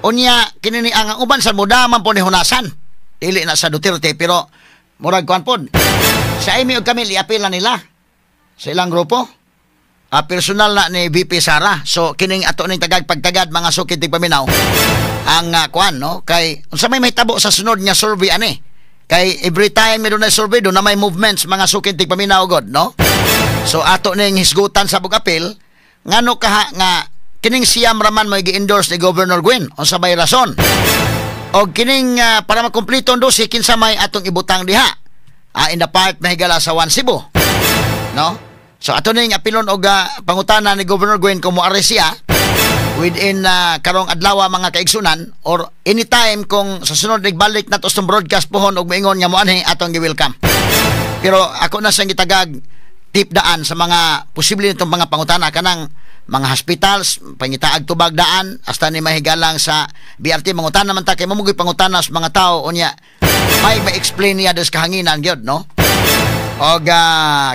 Unya kini ni ang uban sa mudaman po ni hunasan. Dili na sa Duterte pero murag kuan pod. Si Amy og Camille i-appeal na nila sa ilang grupo. Personal na ni VP Sara. So kining ato ning tagag pagtagad mga sukid tigpaminaw ang kuan no kay unsa may mahitabo sa sunod nga survey ani. Kay every time meron na survey do na may movements mga sukid tigpaminaw god no. So ato ning hisgutan sa bug-apil ngano kaha nga kining siyam raman mo gi-endorse ni Governor Gwen unsa may rason. Og kining para makumpleto ang 12 kinsa may atong ibutang diha. In the part mahigala sa One Cebu. No? So ato ning apilon og pangutana ni Governor Gwen kung moari siya within karong adlaw mga kaigsunan or anytime kung sa sunod nagbalik na to sa broadcast pohon og moingon nga moanhi atong gi-welcome. Pero ako na siyang gitagag tip daan sa mga posible nitong mga pangutana kanang mga hospitals, pangitaag tubag daan hasta ni mahigalang sa BRT mangutana man ta kay mamugoy pangutana sa mga tao unya. May ma-explain niya des kahanginan gyud, no? Og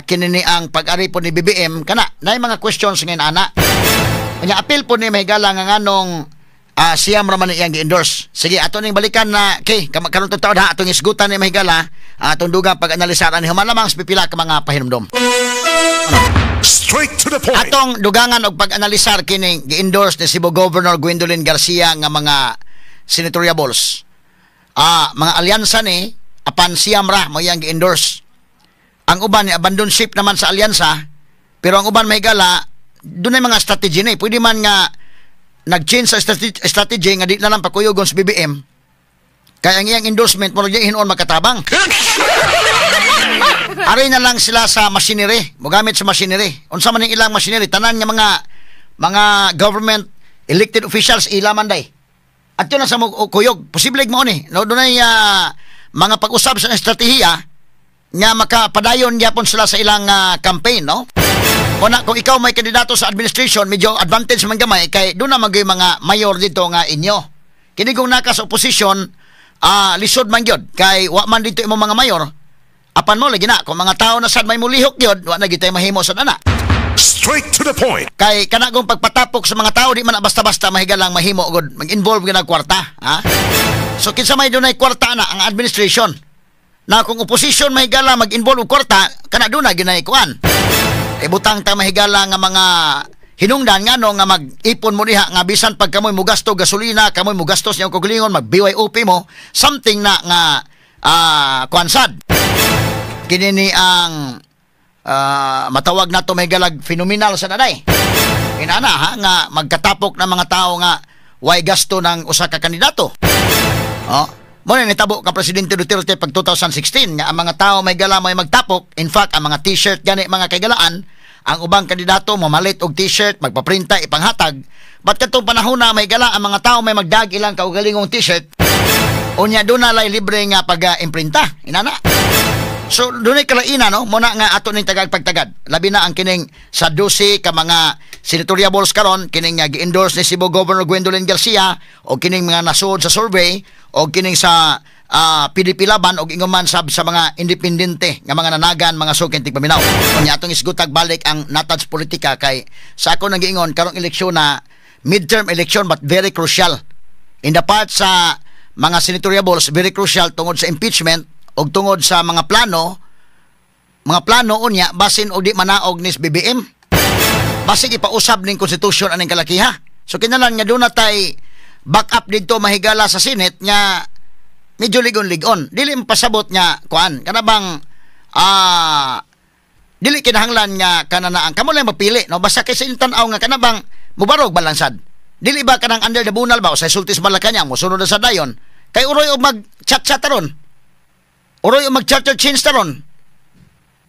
kini ni ang pag-ari po ni BBM kana nay mga questions ngayon ana. Nya apil po ni mahigala nga nganong siyam ra man iyang gi-endorse. Sige, ato ning balikan na kay karon taon ha, atong isgutan ni mahigala atong dugang pag-analisar ani human lamang sa pipila ka mga pahinumdom. Straight to the point. Atong dugangan og pag-analisar kining gi-endorse ni Cebu Governor Gwendolyn Garcia nga mga senatoriables. Mga alyansa ni apan siyam ra mo iyang gi-endorse. Ang uban ni abandon ship naman sa alyansa, pero ang uban mahigala dunay mga strategy ni. Pwede man nga nag-change sa strategy nga di na lang pakuyogon sa BBM. Kaya ang iyang endorsement mo hinuon magkatabang. Ari na lang sila sa machinery, mogamit sa machinery. Unsa man ning ilang machinery, tanan nga mga government elected officials ila man day. At yun lang sa kuyog, posible mo ni. No, dunay mga pag-usab sa estratehiya nga makapadayon gyapon sila sa ilang campaign, no? Una, kung ikaw may kandidato sa administration, medyo advantage man gamay kay doon na magyud mga mayor dito nga inyo. Kini kung naka sa opposition, lisod man gyud kay wa man dito imong mga mayor. Apan mo lagi na kung mga tao na sad may mulihok gyud, wa na gyud tay mahimo sa ana. Straight to the point. Kay kana kung pagpatapok sa mga tao di man na basta-basta mahigalang mahimo gud, mag-involve gyud ang kwarta, ha? So kinsa may dunay kwarta na ang administration. Na kung opposition mahigala mag-involve og kwarta, kana duna ginay kuan. Ibutang ta mahigala nga mga hinungdan ngano nga mag-ipon mo diha nga bisan pag kamoy mugasto gasolina, kamoy mugastos niyang kaugalingon, mag BYOP mo, something na nga kuan sad. Kini ni ang matawag nato mahigalag phenomenal sa nanay. Inana ha nga magkatapok ng mga tao nga way gasto ng usa ka kandidato. Oh, mo na nitabo ka Presidente Duterte pag 2016 nga ang mga tao may gala may magtapok. In fact, ang mga t-shirt gani mga kaigalaan, ang ubang kandidato mamalit og t-shirt, magpaprinta, ipanghatag. But katong panahon na may gala ang mga tao may magdag ilang kaugalingong t-shirt. Unya doon na lay libre nga pag-imprinta. Inana. So dunay kalaina, no, muna nga ato ning tagag pagtagad. Labi na ang kining sa 12 ka mga senatoriables karon kining gi-endorse ni Cebu Governor Gwendolyn Garcia o kining mga nasuod sa survey o kining sa PDP Laban o ingon man sab sa mga independente nga mga nanagan mga suking tigpaminaw. Unya atong isgutag balik ang natad sa politika kay sa ako nang giingon karong eleksyon na midterm election but very crucial. In the part sa mga senatoriables, very crucial tungod sa impeachment og tungod sa mga plano unya basin og di manaog ni BBM. Basig ipausab ning konstitusyon aning kalakiha. So kinahanglan nga doon na tay back up didto mahigala sa Senate nga medyo ligon-ligon. Dili pasabot nga kuan kana bang dili kinahanglan nga kana na ang kamo lang mapili, no, basta kay sa tan-aw nga kana bang mubarog balansad. Dili ba kanang under the bunal ba o sa sultis Malacañang mosunod na sa dayon kay uroy og mag chat-chat ron. Uroy og mag charter change taron.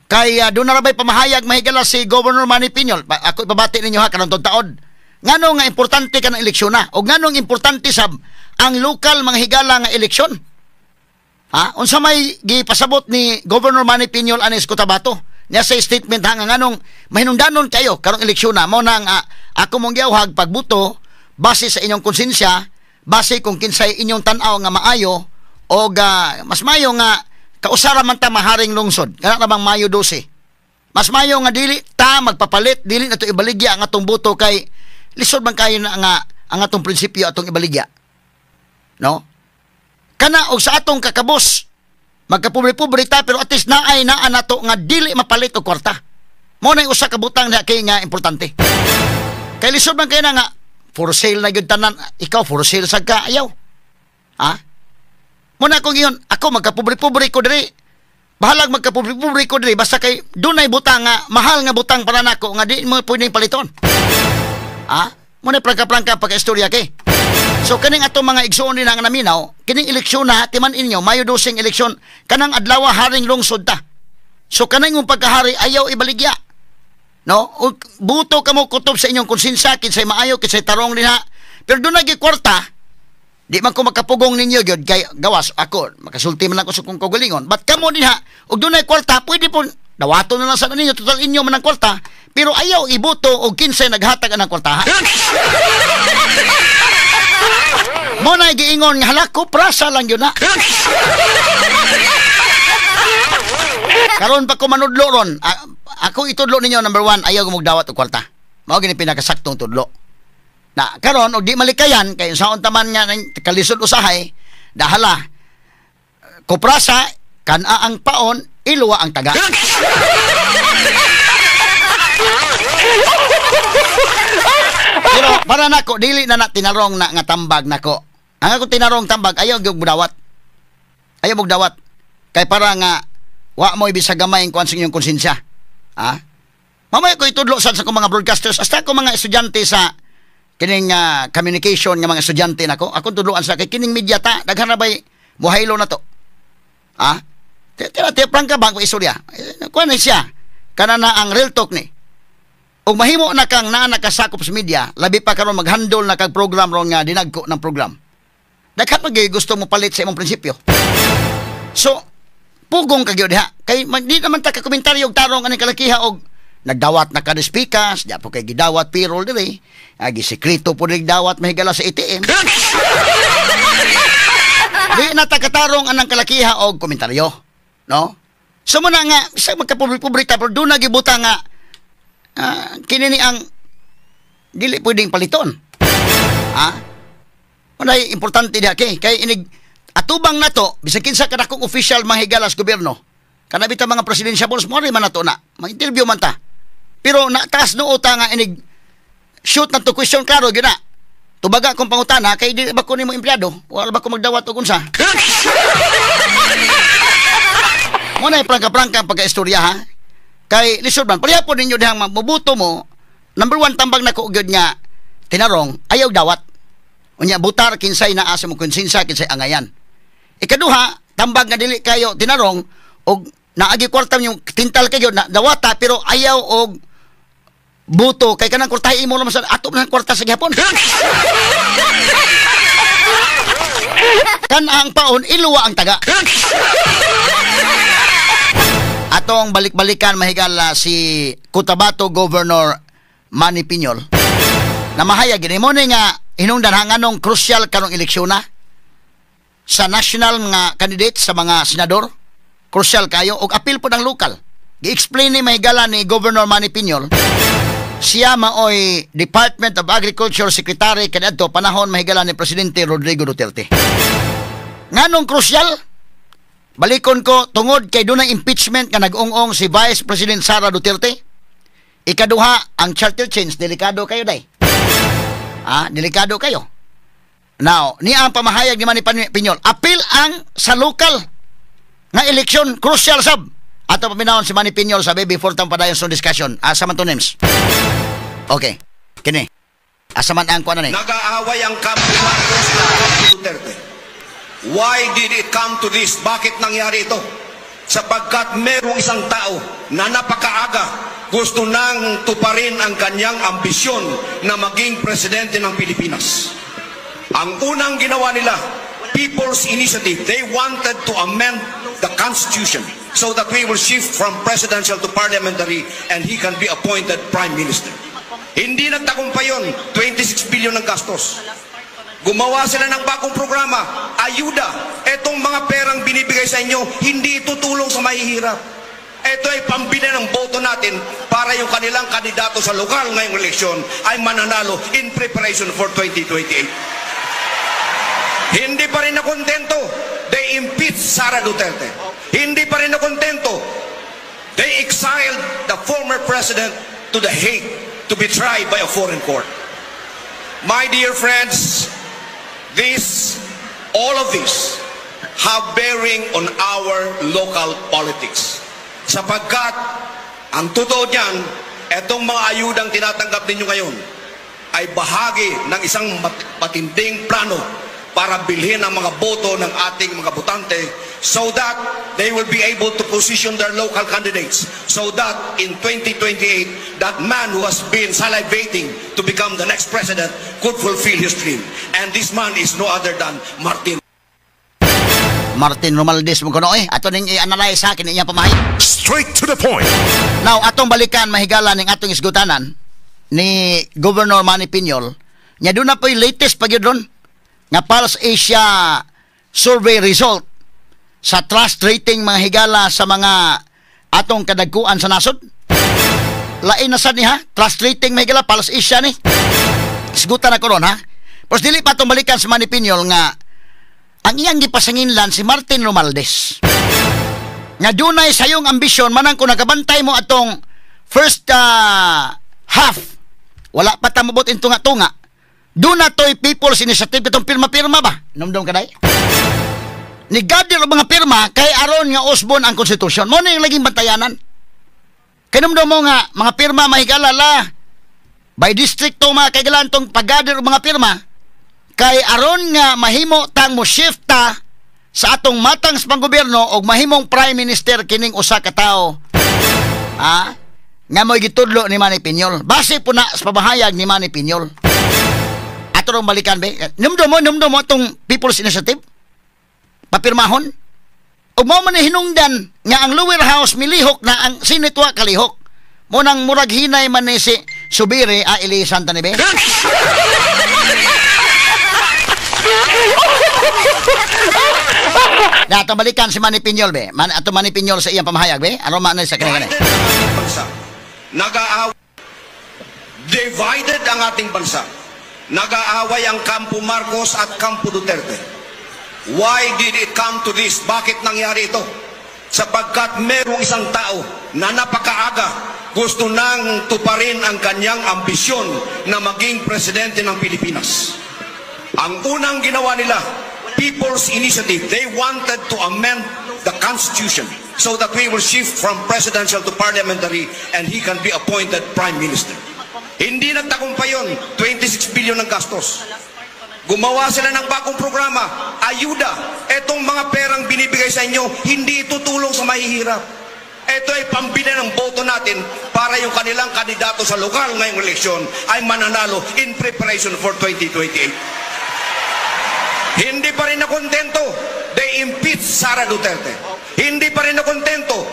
Kay doon na rabay pamahayag mahigala si Governor Manny Piñol. Ako ipabati ninyo ha karon taon. Ngano nga importante ka ng eleksyon na? O nganong importante sab ang lokal mga higala nga eleksyon? Ha? Unsa may gipasabot ni Governor Manny Piñol anis Cotabato? Niya sa statement ha nga nganong mahinungdanon kayo karong eleksyon na mo nang ako mong giawhag pagbuto base sa inyong konsensya, base kung kinsay inyong tan-aw nga maayo o mas maayo nga kausara man ta maharing lungsod. Kana na bang Mayo 12? Mas maayo nga dili ta magpapalit, dili na to ibaligya ang atong boto kay lisod man kayo na nga ang atong prinsipyo atong ibaligya. No? Kana og sa atong kakabos magkapobre-pobre ta pero at least naay naa nato nga dili mapalit og kwarta. Mo na usa ka butang na kay nga importante. Kay lisod man kayo na nga for sale na gyud tanan, ikaw for sale sad ka ayaw. Ha? Muna akong iyon, ako magkapobre-pobre ko diri. Bahalag magkapobre-pobre ko diri basta kay dunay butang nga mahal nga butang para nako nga di mo pwedeng paliton. Ha? Muna prangka-prangka pagka-istorya kay. So kaning atong mga igsuon din nga naminaw, kining eleksyon na timan inyo Mayo 12 eleksyon kanang adlaw haring lungsod ta. So kanang imong pagkahari ayaw ibaligya. No? O, buto kamo kutob sa inyong konsensya kinsay maayo kinsay tarong dinha. Pero dunay gyud kwarta, di man ko makapugong ninyo gyud kay gawas ako makasulti man ako sa kong kaugalingon. But kamo dinha og dunay kwarta pwede po dawaton na lang sa ninyo, total inyo man ang kwarta, pero ayaw iboto og kinsay naghatag anang kwarta. Ha? Mo na giingon nga hala ko prasa lang yun na. Karon pa ko manudlo ron, ako itudlo ninyo number 1, ayaw gumugdawat og kwarta. Mao gini pinakasaktong tudlo. Na karon og di malikayan kay saon taman nga kalisod usahay, dahala kuprasa kana ang paon, iluwa ang taga. Pero para nako dili na na tinarong na nga tambag nako. Ang ako tinarong tambag ayaw gyud mudawat. Ayaw mugdawat. Kay para nga wa mo ibig sa gamay ang kuan sa inyong konsensya. Ha? Mamaya ko itudlo sad sa akong mga broadcasters, hasta ko mga estudyante sa kining communication nga mga estudyante nako, akong tudloan sa kay kining media ta daghan na bay muhaylo na to. Ha? Tira ti prangka ba ko istorya. Kuan na siya. Kana na ang real talk ni. Ug mahimo na kang naa nakasakop sa media, labi pa karon maghandle na kag program ron nga dinagko ng program. Daghan pa gyud gusto mo palit sa imong prinsipyo. So, pugong ka gyud ha. Kay di naman ta ka komentaryo og tarong aning kalakiha og nagdawat na ka ni speakers, di po kay gidawat payroll diri. Agi sekreto po dawat mahigala sa ATM. Di na ta katarong anang kalakiha og komentaryo, no? So mo na nga sa magkapobre-pobre ta pero doon nagibuta nga kini ni ang dili pwedeng paliton. Ha? Unay importante diha kay inig atubang nato bisan kinsa kadakong official mahigala sa gobyerno. Kana bitaw mga presidential mo man nato na, mag-interview man ta. Pero nataas no uta nga inig shoot na to question klaro gyud na. Tubaga akong pangutana kay di ba ko nimo empleyado, wala ba ko magdawat og unsa. Mo na prangka-prangka ang pagkaistorya ha. Kay lisod man pareha po ninyo dihang mabuto mo. Number 1 tambag nako gyud nga tinarong ayaw dawat. Unya butar kinsay naa sa imong konsensya kinsay angayan. Ikaduha, tambag nga dili kayo tinarong og naagi kwarta yung tintal kayo na dawata pero ayaw og buto kay kanang kwarta imo naman sa ato nang kwarta sa gihapon. Kan ang paon iluwa ang taga. Atong balik-balikan mahigala si Cotabato Governor Manny Piñol. Na mahayag gini mo ni nga hinungdan hanganong crucial karong eleksyon na sa national nga candidate sa mga senador, crucial kayo og apil po ng lokal. Gi-explain ni mahigala ni Governor Manny Piñol, siya maoy Department of Agriculture Secretary kaniadto panahon mahigala ni Presidente Rodrigo Duterte. Nganong crucial? Balikon ko tungod kay dunay impeachment nga nag-ung-ong si Vice President Sara Duterte. Ikaduha, ang charter change, delikado kayo day. Ah, delikado kayo. Now, niya ang pamahayag ni Manny Piñol. Apil ang sa lokal nga eleksyon, crucial sab. Ato paminahon si Manny Piñol sabi before tang padayon sa discussion. Asa man to names? Okay. Kini. Asa man ang kuan ni? Nag-aaway ang kampo Marcos na kampo Duterte. Why did it come to this? Bakit nangyari ito? Sapagkat merong isang tao na napakaaga gusto nang tuparin ang kanyang ambisyon na maging presidente ng Pilipinas. Ang unang ginawa nila, People's Initiative, they wanted to amend the Constitution so that we will shift from presidential to parliamentary and he can be appointed Prime Minister. Hindi nagtagumpay yun, 26 billion ng gastos. Gumawa sila ng bagong programa, ayuda. Etong mga perang binibigay sa inyo, hindi ito tulong sa mahihirap. Ito ay pambili ng boto natin para yung kanilang kandidato sa lokal ngayong eleksyon ay mananalo in preparation for 2028. Hindi pa rin nakontento. They impeached Sara Duterte. Hindi pa rin nakontento. They exiled the former president to The Hague to be tried by a foreign court. My dear friends, this, all of this, have bearing on our local politics. Sapagkat, ang totoo niyan, etong mga ayudang tinatanggap ninyo ngayon ay bahagi ng isang matinding plano para bilhin ang mga boto ng ating mga botante so that they will be able to position their local candidates so that in 2028, that man who has been salivating to become the next president could fulfill his dream. And this man is no other than Martin Romualdez mo kuno eh. Ato ning i-analyze sa akin inyang pamahay. Straight to the point. Now, atong balikan mahigala ning atong isgutanan ni Governor Manny Piñol. Nya doon na po'y latest pa gyud ron. Nga Pulse Asia survey result sa trust rating mga higala sa mga atong kadagkuan sa nasod. Lain na sad ni ha, trust rating mga higala, Pulse Asia ni. Sigutan ako ron ha. Pero dili pa itong balikan sa Manny Piñol nga ang iyang gipasanginlan si Martin Romualdez. Nga dunay sayong ambisyon manang kung nakabantay mo atong first half, wala pa ta mabot tunga-tunga. Doon na to'y People's Initiative itong pirma-pirma ba? Numdum ka day? Ni gather og mga pirma kay aron nga usbon ang konstitusyon. Mo na yung laging bantayanan. Kay numdum mo nga mga pirma mahigala la by district to mga kaigalan tong pag-gather og mga pirma kay aron nga mahimo tang mo shift ta sa atong matang sa panggobyerno og mahimong prime minister kining usa ka tawo. Ha? Nga mo'y gitudlo ni Manny Piñol. Base po na sa pamahayag ni Manny Piñol. Ato rong balikan be. Numdum mo atong People's Initiative? Papirmahon? Ug mao man ni hinungdan nga ang lower house milihok na ang Senate wa kalihok. Mo nang murag hinay man ni si Subiri a ilisan ta ni be. Na atong balikan si Manny Piñol be. Man ato Manny Piñol sa iyang pamahayag be. Aron man sa kani. Nag-aaway. Divided ang ating bansa. Nag-aaway ang Kampo Marcos at Kampo Duterte. Why did it come to this? Bakit nangyari ito? Sapagkat merong isang tao na napakaaga gusto nang tuparin ang kanyang ambisyon na maging presidente ng Pilipinas. Ang unang ginawa nila, People's Initiative, they wanted to amend the Constitution so that we will shift from presidential to parliamentary and he can be appointed Prime Minister. Hindi nagtagumpay yun, 26 billion ng gastos. Gumawa sila ng bagong programa, ayuda. Etong mga perang binibigay sa inyo, hindi ito tulong sa mahihirap. Ito ay pambili ng boto natin para yung kanilang kandidato sa lokal ngayong eleksyon ay mananalo in preparation for 2028. Hindi pa rin nakontento. They impeached Sara Duterte. Hindi pa rin nakontento.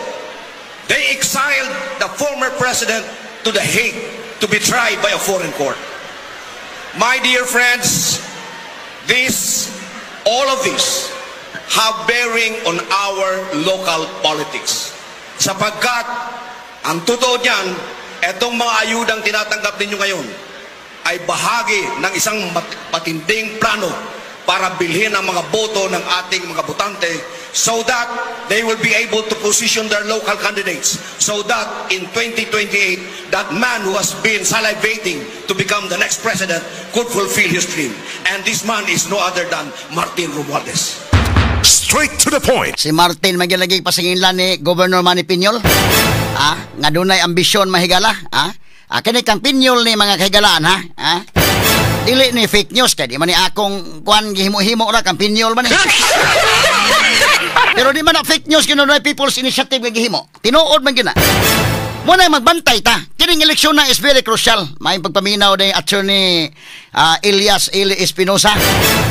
They exiled the former president to The Hague to be tried by a foreign court. My dear friends, this, all of this, have bearing on our local politics. Sapagkat, ang totoo niyan, etong mga ayudang tinatanggap ninyo ngayon ay bahagi ng isang matinding plano para bilhin ang mga boto ng ating mga botante so that they will be able to position their local candidates so that in 2028, that man who has been salivating to become the next president could fulfill his dream. And this man is no other than Martin Romualdez. Straight to the point. Si Martin magilagi pasinginlan ni Governor Manny Piñol. Ah, nga dunay ambisyon mahigala, ah. Ah, kini kang Piñol ni mga kahigalaan ha. Ah. Dili ni fake news kay di man ni akong kuan gihimo-himo ra kang Piñol man ni. Pero di man na fake news kini dunay People's Initiative nga gihimo. Tinuod man gyud na. Mo na magbantay ta. Kining eleksyon na is very crucial. Maayong pagpaminaw day Attorney Elias Eli Espinosa.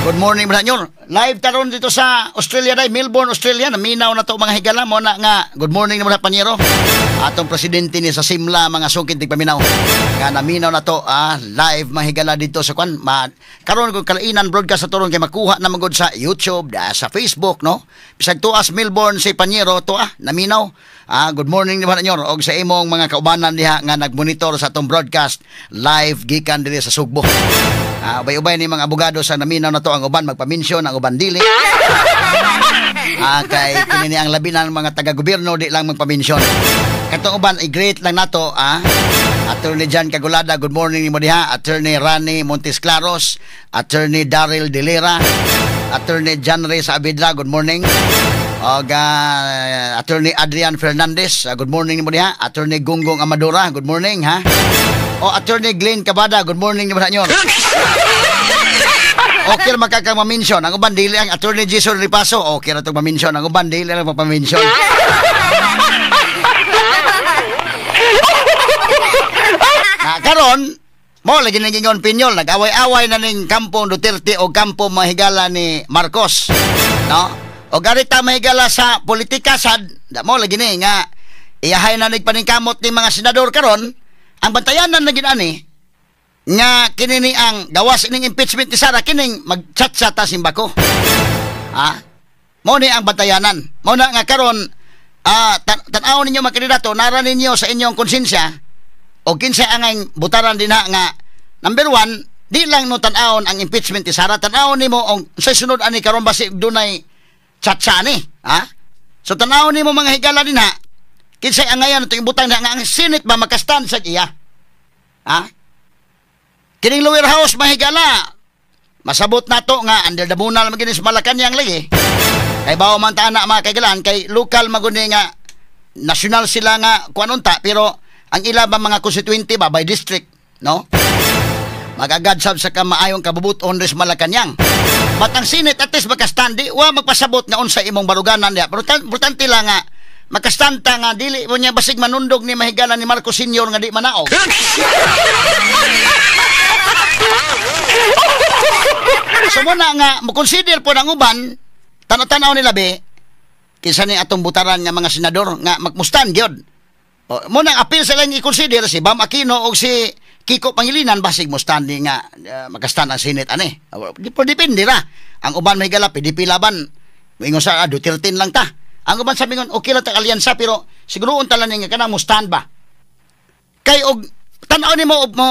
Good morning brother nyor. Live taron dito sa Australia day, Melbourne, Australia. Naminaw na to mga higala mo na nga. Good morning na mga panyero. Atong presidente ni sa Simla mga sukid tigpaminaw. Nga naminaw na to live mga higala dito sa kwan. Karon kung kalainan broadcast sa turon kay makuha na magod sa YouTube, sa Facebook, no. Bisag tuas Melbourne si panyero to naminaw. Good morning ni nyor og sa imong mga kaubanan diha nga nagmonitor sa atong broadcast live gikan diri sa Sugbo. Ubay-ubay ni mga abogado sa naminaw na to ang uban magpaminsyon, ang uban dili. Kay kini ni ang labi ng mga taga-gobyerno di lang magpaminsyon. Katong uban i-greet lang nato Attorney John Cagulada, good morning nimo diha. Attorney Rani Montes Claros, Attorney Daryl Delera, Attorney John Ray Saavedra, good morning. Og Attorney Adrian Fernandez, good morning nimo diha. Attorney Gunggong Amadora, good morning ha. O Attorney Glenn Cabada, good morning nimo diha. Okay ra makakang ma-mention. Ang uban dili ang Attorney Jason Ripaso, okay ra tong ma-mention. Ang uban dili lang magpa-mention. Na karon mo lagi naging Piñol, nag-away-away na ning kampong Duterte o kampo mahigala ni Marcos, no? O garita mahigala sa politika sad, mo lagi ni nga iyahay na nagpaningkamot ni mga senador karon, ang bantayanan na gid ani Nga kini ni ang gawas ining impeachment ni Sara, kining magchatsa ta simbako. Ha? Mao ni ang batayanan. Mao na nga karon tan-aw ninyo mga kandidato, nara ninyo sa inyong konsensya o kinsa ang butaran dinha nga number one, di lang no tan-awon ang impeachment ni Sara, tan-awon nimo og sa sunod ani karon basi dunay chatsa ni, ha? So tan-awon nimo mga higala dinha, kinsay angayan itong ibutang nga ang Senate ba makastand sa iya? Ha? Kining lower house mga higala, masabot nato nga under the bunal magini sa Malacanang lagi. Kay bawo man ta na mga kaigalan, kay local maguni nga national sila nga kuan unta, pero ang ila ba mga constituente ba by district, no? Magagad sab sa kamaayong kabubuton res Malacanang. But ang Senate at least makastand, di wa magpasabot nga unsa imong baruganan diya. Pero importante lang nga makastanta nga dili mo niya basig manundog ni mahigala ni Marcos Senior nga di manaog. So muna nga mo-consider po ng uban, tanaw-tanaw nila be kinsa ni atong butaran nga mga senador nga magmustan gyud. Muna apil sa lang i-consider si Bam Aquino o si Kiko Pangilinan basig mo standing nga makastan ang Senate ani. Depende ra. Ang uban may gala PDP laban. Moingon sa Duterte lang ta. Ang uban sabi ngon okay lang ta alyansa pero siguro unta lang nga kanang mo stand ba. Kay og tan-aw nimo og mo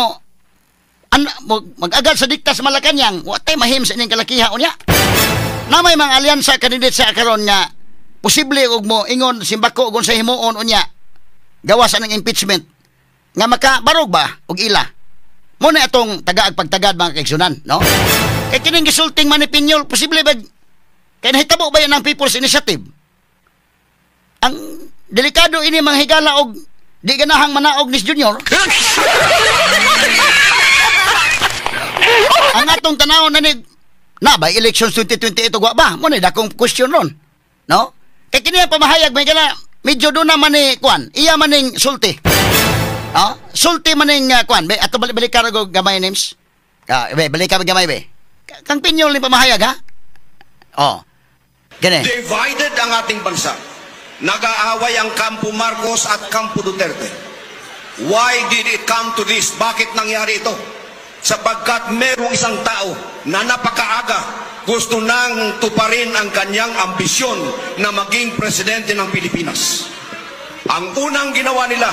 mag-agad sa dikta sa Malacanang, wa tay mahim sa ining kalakiha unya. Na may mga alyansa candidate sa karon nga posible og mo ingon simbako og unsa himuon unya gawas anang impeachment nga makabarog ba og ila. Mo na atong tagaag pagtagad mga kaigsunan, no? Kay kining gisulting Manny Piñol, posible ba kay nahitabo ba yan ang People's Initiative? Ang delikado ini mga higala og di ganahang manaog ni Junior. Ang atong tanawon na ni na ba elections 2028 wa ba? Mo na dakong question ron, no? Kay kini ang pamahayag may gala medyo do na man ni kuan, iya maning sulti. No? Sulti maning kuan, be ato balik ka og gamay names. Be balik ka gamay be. Kang Piñol ni pamahayag ha? Oh. Gani. Divided ang ating bansa. Nag-aaway ang Kampo Marcos at Kampo Duterte. Why did it come to this? Bakit nangyari ito? Sapagkat merong isang tao na napakaaga gusto nang tuparin ang kanyang ambisyon na maging presidente ng Pilipinas. Ang unang ginawa nila,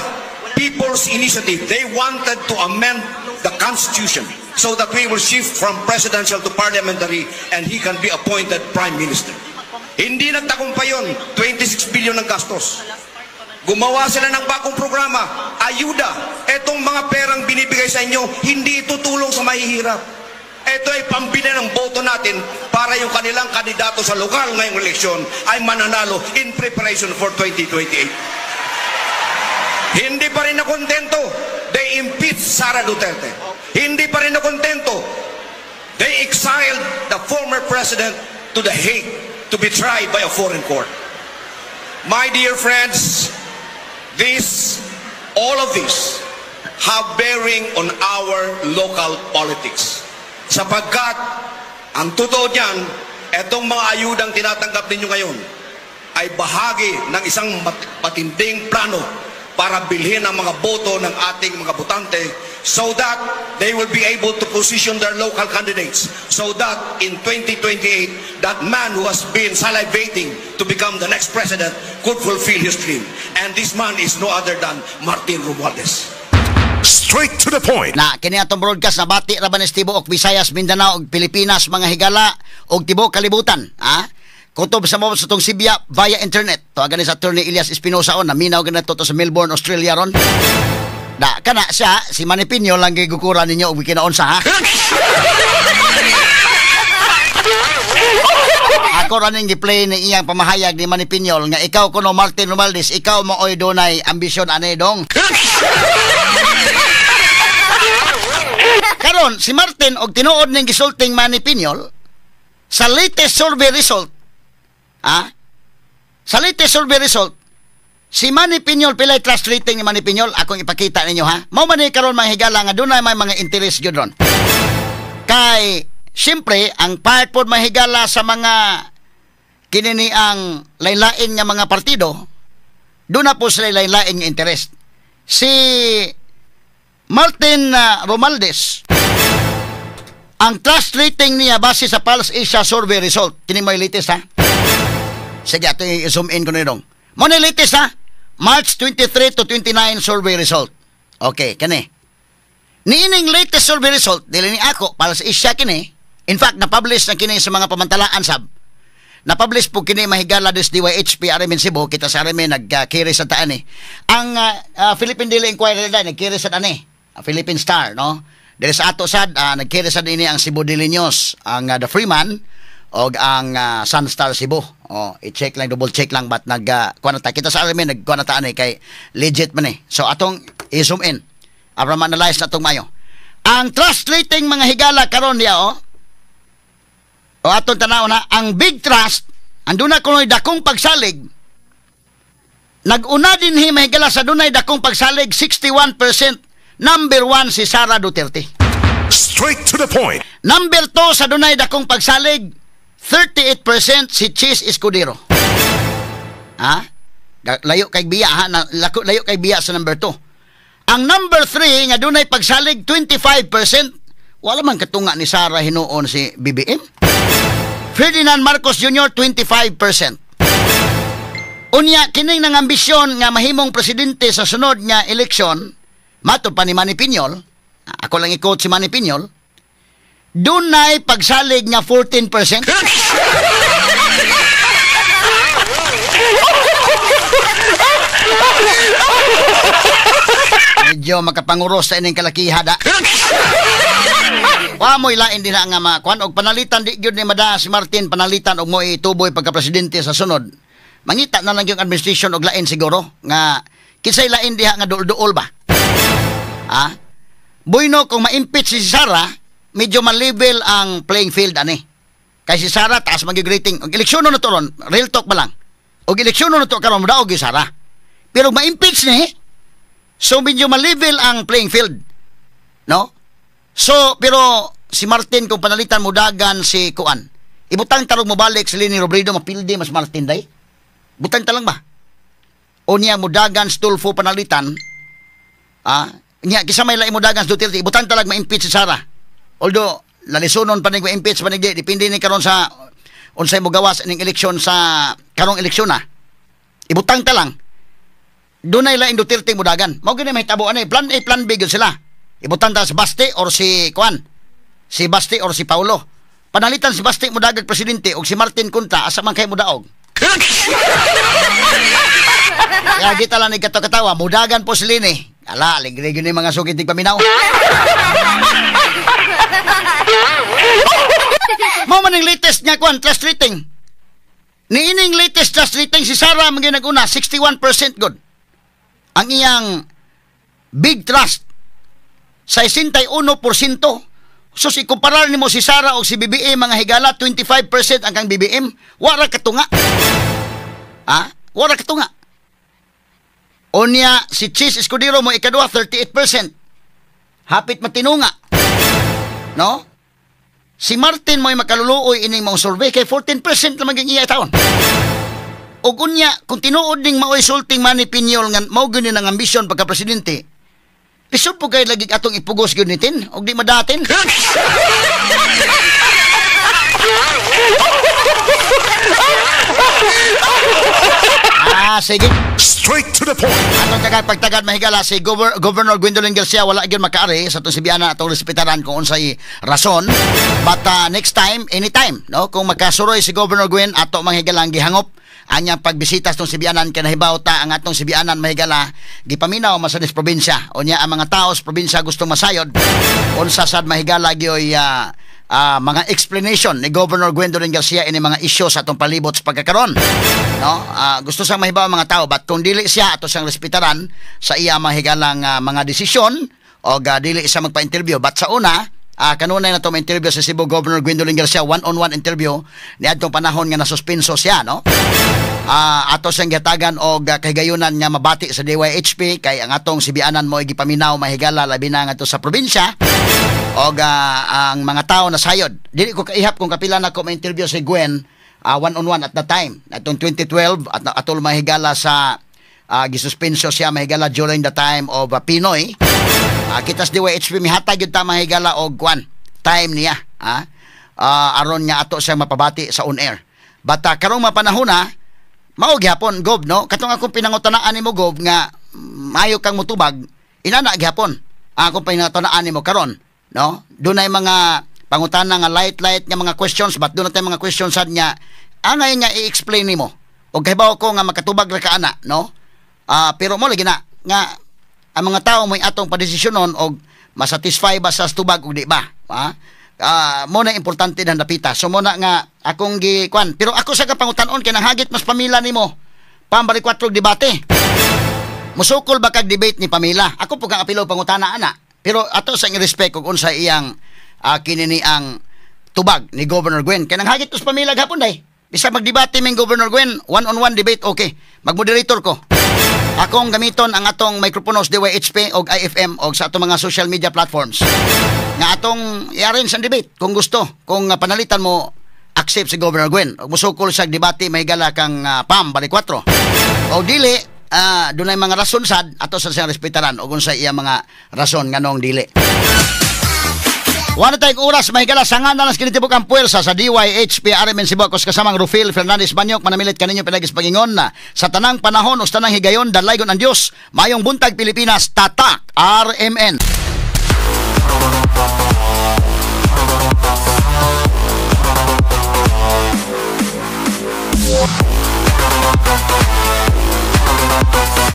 People's Initiative, they wanted to amend the Constitution so that we will shift from presidential to parliamentary and he can be appointed Prime Minister. Hindi nagtagumpay yun, 26 billion ng gastos. Gumawa sila ng bagong programa, ayuda. Etong mga perang binibigay sa inyo, hindi ito tulong sa mahihirap. Ito ay pambili ng boto natin para yung kanilang kandidato sa lokal ngayong eleksyon ay mananalo in preparation for 2028. Hindi pa rin nakontento. They impeached Sara Duterte. Hindi pa rin nakontento. They exiled the former president to The Hague to be tried by a foreign court. My dear friends, this, all of this, have bearing on our local politics. Sapagkat, ang totoo niyan, etong mga ayudang tinatanggap ninyo ngayon ay bahagi ng isang matinding plano para bilhin ang mga boto ng ating mga botante so that they will be able to position their local candidates so that in 2028, that man who has been salivating to become the next president could fulfill his dream. And this man is no other than Martin Romualdez. Straight to the point. Na kini atong broadcast na bati ra ba ni tibuok Visayas, Mindanao ug Pilipinas mga higala ug tibuok kalibutan, ha? Kutob sa mo sa tong Sibya via internet. Tawagan ni sa Attorney Elias Espinosa on naminaw ganito to sa Melbourne, Australia ron. Da kana siya si Manny Piñol lang gigukuran ninyo ug kinaon sa ha. Ako ra ning gi-play ni iyang pamahayag ni Manny Piñol nga ikaw kuno Martin Romualdez, ikaw mo oy dunay ambisyon ani dong. Karon si Martin og tinuod ning gisulting Manny Piñol sa latest survey result. Ha? Sa latest survey result, si Manny Piñol pilay trust rating ni Manny Piñol, akong ipakita ninyo ha. Mao man ni karon mga higala nga dunay may mga interest gyud ron. Kay siyempre ang part pod mahigala sa mga kinini ang lain-lain nga mga partido, doon na po sila lain-lain nga interest. Si Martin Romualdez Ang trust rating niya base sa Pulse Asia survey result. Kini may latest ha. Sige, ato i-zoom in ko na dong. Mo ni latest ha. March 23 to 29 survey result. Okay, kani. Niining latest survey result, dili ni ako, Pulse Asia kini. In fact, na-publish na kini sa mga pamantalaan sab. Na-publish po kini mahigala des DYHP RMN Cebu, kita sa RMN nag-carry sa taan eh. Ang Philippine Daily Inquirer na nag-carry sa ani, Philippine Star, no? Dili sa ato sad nag-carry sad ini ang Cebu Daily News, ang The Freeman og ang Sunstar Cebu. Oh, i-check lang, double check lang but nag kuan ta kita sa RMN nagkuan na ta ani kay legit man eh. So atong i-zoom in. Aron ma-analyze na atong mayo. Ang trust rating mga higala karon niya oh. O atong tanaw na ang big trust, anduna kuno'y dakong pagsalig. Nag-una din hi mahigala sa dunay dakong pagsalig 61%. Number 1 si Sara Duterte. Straight to the point. Number 2 sa dunay dakong pagsalig 38% si Chiz Escudero. Ha? Layo kay biya ha, layo kay biya sa number 2. Ang number 3 nga dunay pagsalig 25%, wala man katunga ni Sara hinuon si BBM. Ferdinand Marcos Jr. 25%. Unya kining nang ambisyon nga mahimong presidente sa sunod nga eleksyon, matod pa ni Manny Piñol, ako lang i-quote si Manny Piñol, dunay pagsalig nga 14%. Medyo makapanguros sa ining kalakihada. Wa mo'y lain din na nga makuan og panalitan di gyud ni mada si Martin panalitan og mo'y tuboy pagka-presidente sa sunod. Mangita na lang yung administration og lain siguro nga kinsay lain diha nga duol-duol ba. Ha? Bueno, kung ma-impeach si Sara, medyo ma-level ang playing field ani. Kay si Sara taas magyud rating. Og eleksyon na to ron, real talk ba lang. Og eleksyon na to karon modaog gyud Sara. Pero ma-impeach ni, so medyo ma-level ang playing field. No? So, pero si Martin kung panalitan mo dagan si Kuan. Ibutang tarong mobalik si Leni Robredo mapildi mas Martin day. Butang talang ba? O niya mudagan si Tulfo panalitan. Ah, niya kisa may lain mudagan si Duterte, ibutang talag ma-impeach si Sara. Although lalisunon pa ning ma-impeach pa ning depende ni karon sa unsay mo gawas ining eleksyon sa karong eleksyon na. Ibutang ta lang. Dunay lain Duterte mudagan. Mao gyud mahitabo ani plan A, plan B gyud sila. Ibutang ta si Baste or si Kuan. Si Baste or si Paulo. Panalitan si Baste mudagag presidente og si Martin kontra asa man kay mudaog. Kaya kita lang ni katawa, mudagan po si Lini. Ala, aligre yun yung mga sukit ni paminaw. Mao man ang latest nga kuan, trust rating. Niining latest trust rating si Sara man gyud nag-una 61% good. Ang iyang big trust 61%. So si kumparar nimo si Sara og si BBM mga higala 25% ang kang BBM, wara katunga. Ha? Wara katunga. Unya si Chiz Escudero mo ikaduha 38%. Hapit matinunga. No? Si Martin mo'y makaluluoy ining maong survey kay 14% lamang ang iya taon. Og unya kung tinuod ning maoy sulting Manny Piñol nga mao gyud ni ang ambisyon pagka presidente. Lisod po kayo lagi atong ipugos gyud nitin og di madatin. Ah, sige. Straight to the point. Atong tagad pagtagad mahigala si Governor Gwendolyn Garcia wala gyud makaari sa atong Sibiana, atong respetaran kung unsay rason. But next time, anytime, no, kung makasuroy si Governor Gwen ato manghigalang gihangop anyang pagbisita sa atong Sibianan kay nahibaw ta ang atong Sibianan mahigala gipaminaw masanis probinsya. Unya ang mga tao sa probinsya gusto masayod unsa sad mahigala gyoy mga explanation ni Governor Gwendolyn Garcia ini mga isyu sa atong palibot sa pagkakaron. No? Gusto sang mahibaw ang mga tao but kung dili siya ato siyang respetaran sa iya mahigalang mga desisyon o dili siya magpa-interview. But sa una, kanunay na to ma-interview sa Cebu Governor Gwendolyn Garcia, one-on-one interview niadtong panahon nga nasuspenso siya, no? Ato siyang gihatagan og kahigayunan nga mabati sa DYHP kay ang atong Sibianan mo gipaminaw mahigala labi na ngadto sa probinsya og ang mga tao na sayod. Dili ko kaihap kung kapila na ko ma-interview si Gwen one-on-one at that time. Atong 2012 at atol mahigala sa gisuspenso siya mahigala during the time of Pinoy. Kita sa DYHP mihatag gyud ta mahigala og kwan time niya, ha? Aron nga ato siya mapabati sa on air. But karong mapanahon na mao gyapon, Gob, no? Katong akong pinangutanaan nimo, Gob, nga maayo kang mutubag, inana gyapon ang akong pinangutanaan nimo karon, no? Dunay mga pangutana nga light light nga mga questions, but duna tay mga questions sad nga angay nga i-explain nimo. Og kahibaw ko nga makatubag ra ka ana, no? Pero mo lagi na nga ang mga tao mo'y atong padesisyonon og masatisfy ba sa tubag og di ba, ha? Mo na importante na napita. So mo na nga akong gi kwan. Pero ako sa kapangutanon kay nanghagit mas Pamela nimo. Pam Baricuatro debate. Musukol ba kag debate ni Pamela? Ako po kang apilo pangutana ana. Pero ato sa respect kung unsa iyang kini ni ang tubag ni Governor Gwen. Kay nanghagit tos Pamela gapon day. Bisag magdebate ming Governor Gwen, one on one debate, okay. Magmoderator ko. Akong gamiton ang atong microphones DYHP og IFM og sa atong mga social media platforms. Nga atong i-arrange ang debate kung gusto, kung panalitan mo accept si Governor Gwen og musukol sa debate may gala kang Pam Baricuatro. O dili, dunay mga rason sad ato sa siyang respetaran og unsa iya mga rason nganong dili. Wala tayong oras, mahigala, sanga na lang kinitibok ang puwersa sa DYHP RMN Cebu. Ako sa kasamang Rufil Fernandez Banyok, manamilit kaninyo pinagis pagingon na sa tanang panahon o sa tanang higayon, dalaygon ang Diyos. Mayong buntag, Pilipinas, Tatak RMN.